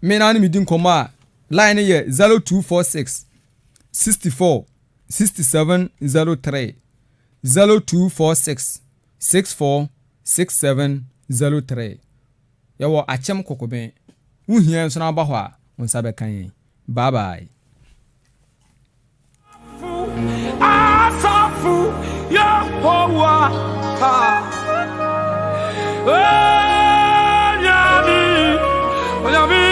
me na wo ne me di nkɔmmɔ a, Line no yɛ 0246 64 67 03, 0246 64 67 03. Yɛwɔ Akyem Kokoben. Wo hia nso na woba hɔ a, Wo nsa bɛka yɛn. Bye bye. Asafo Yehowa ha. Onyame, Onyame.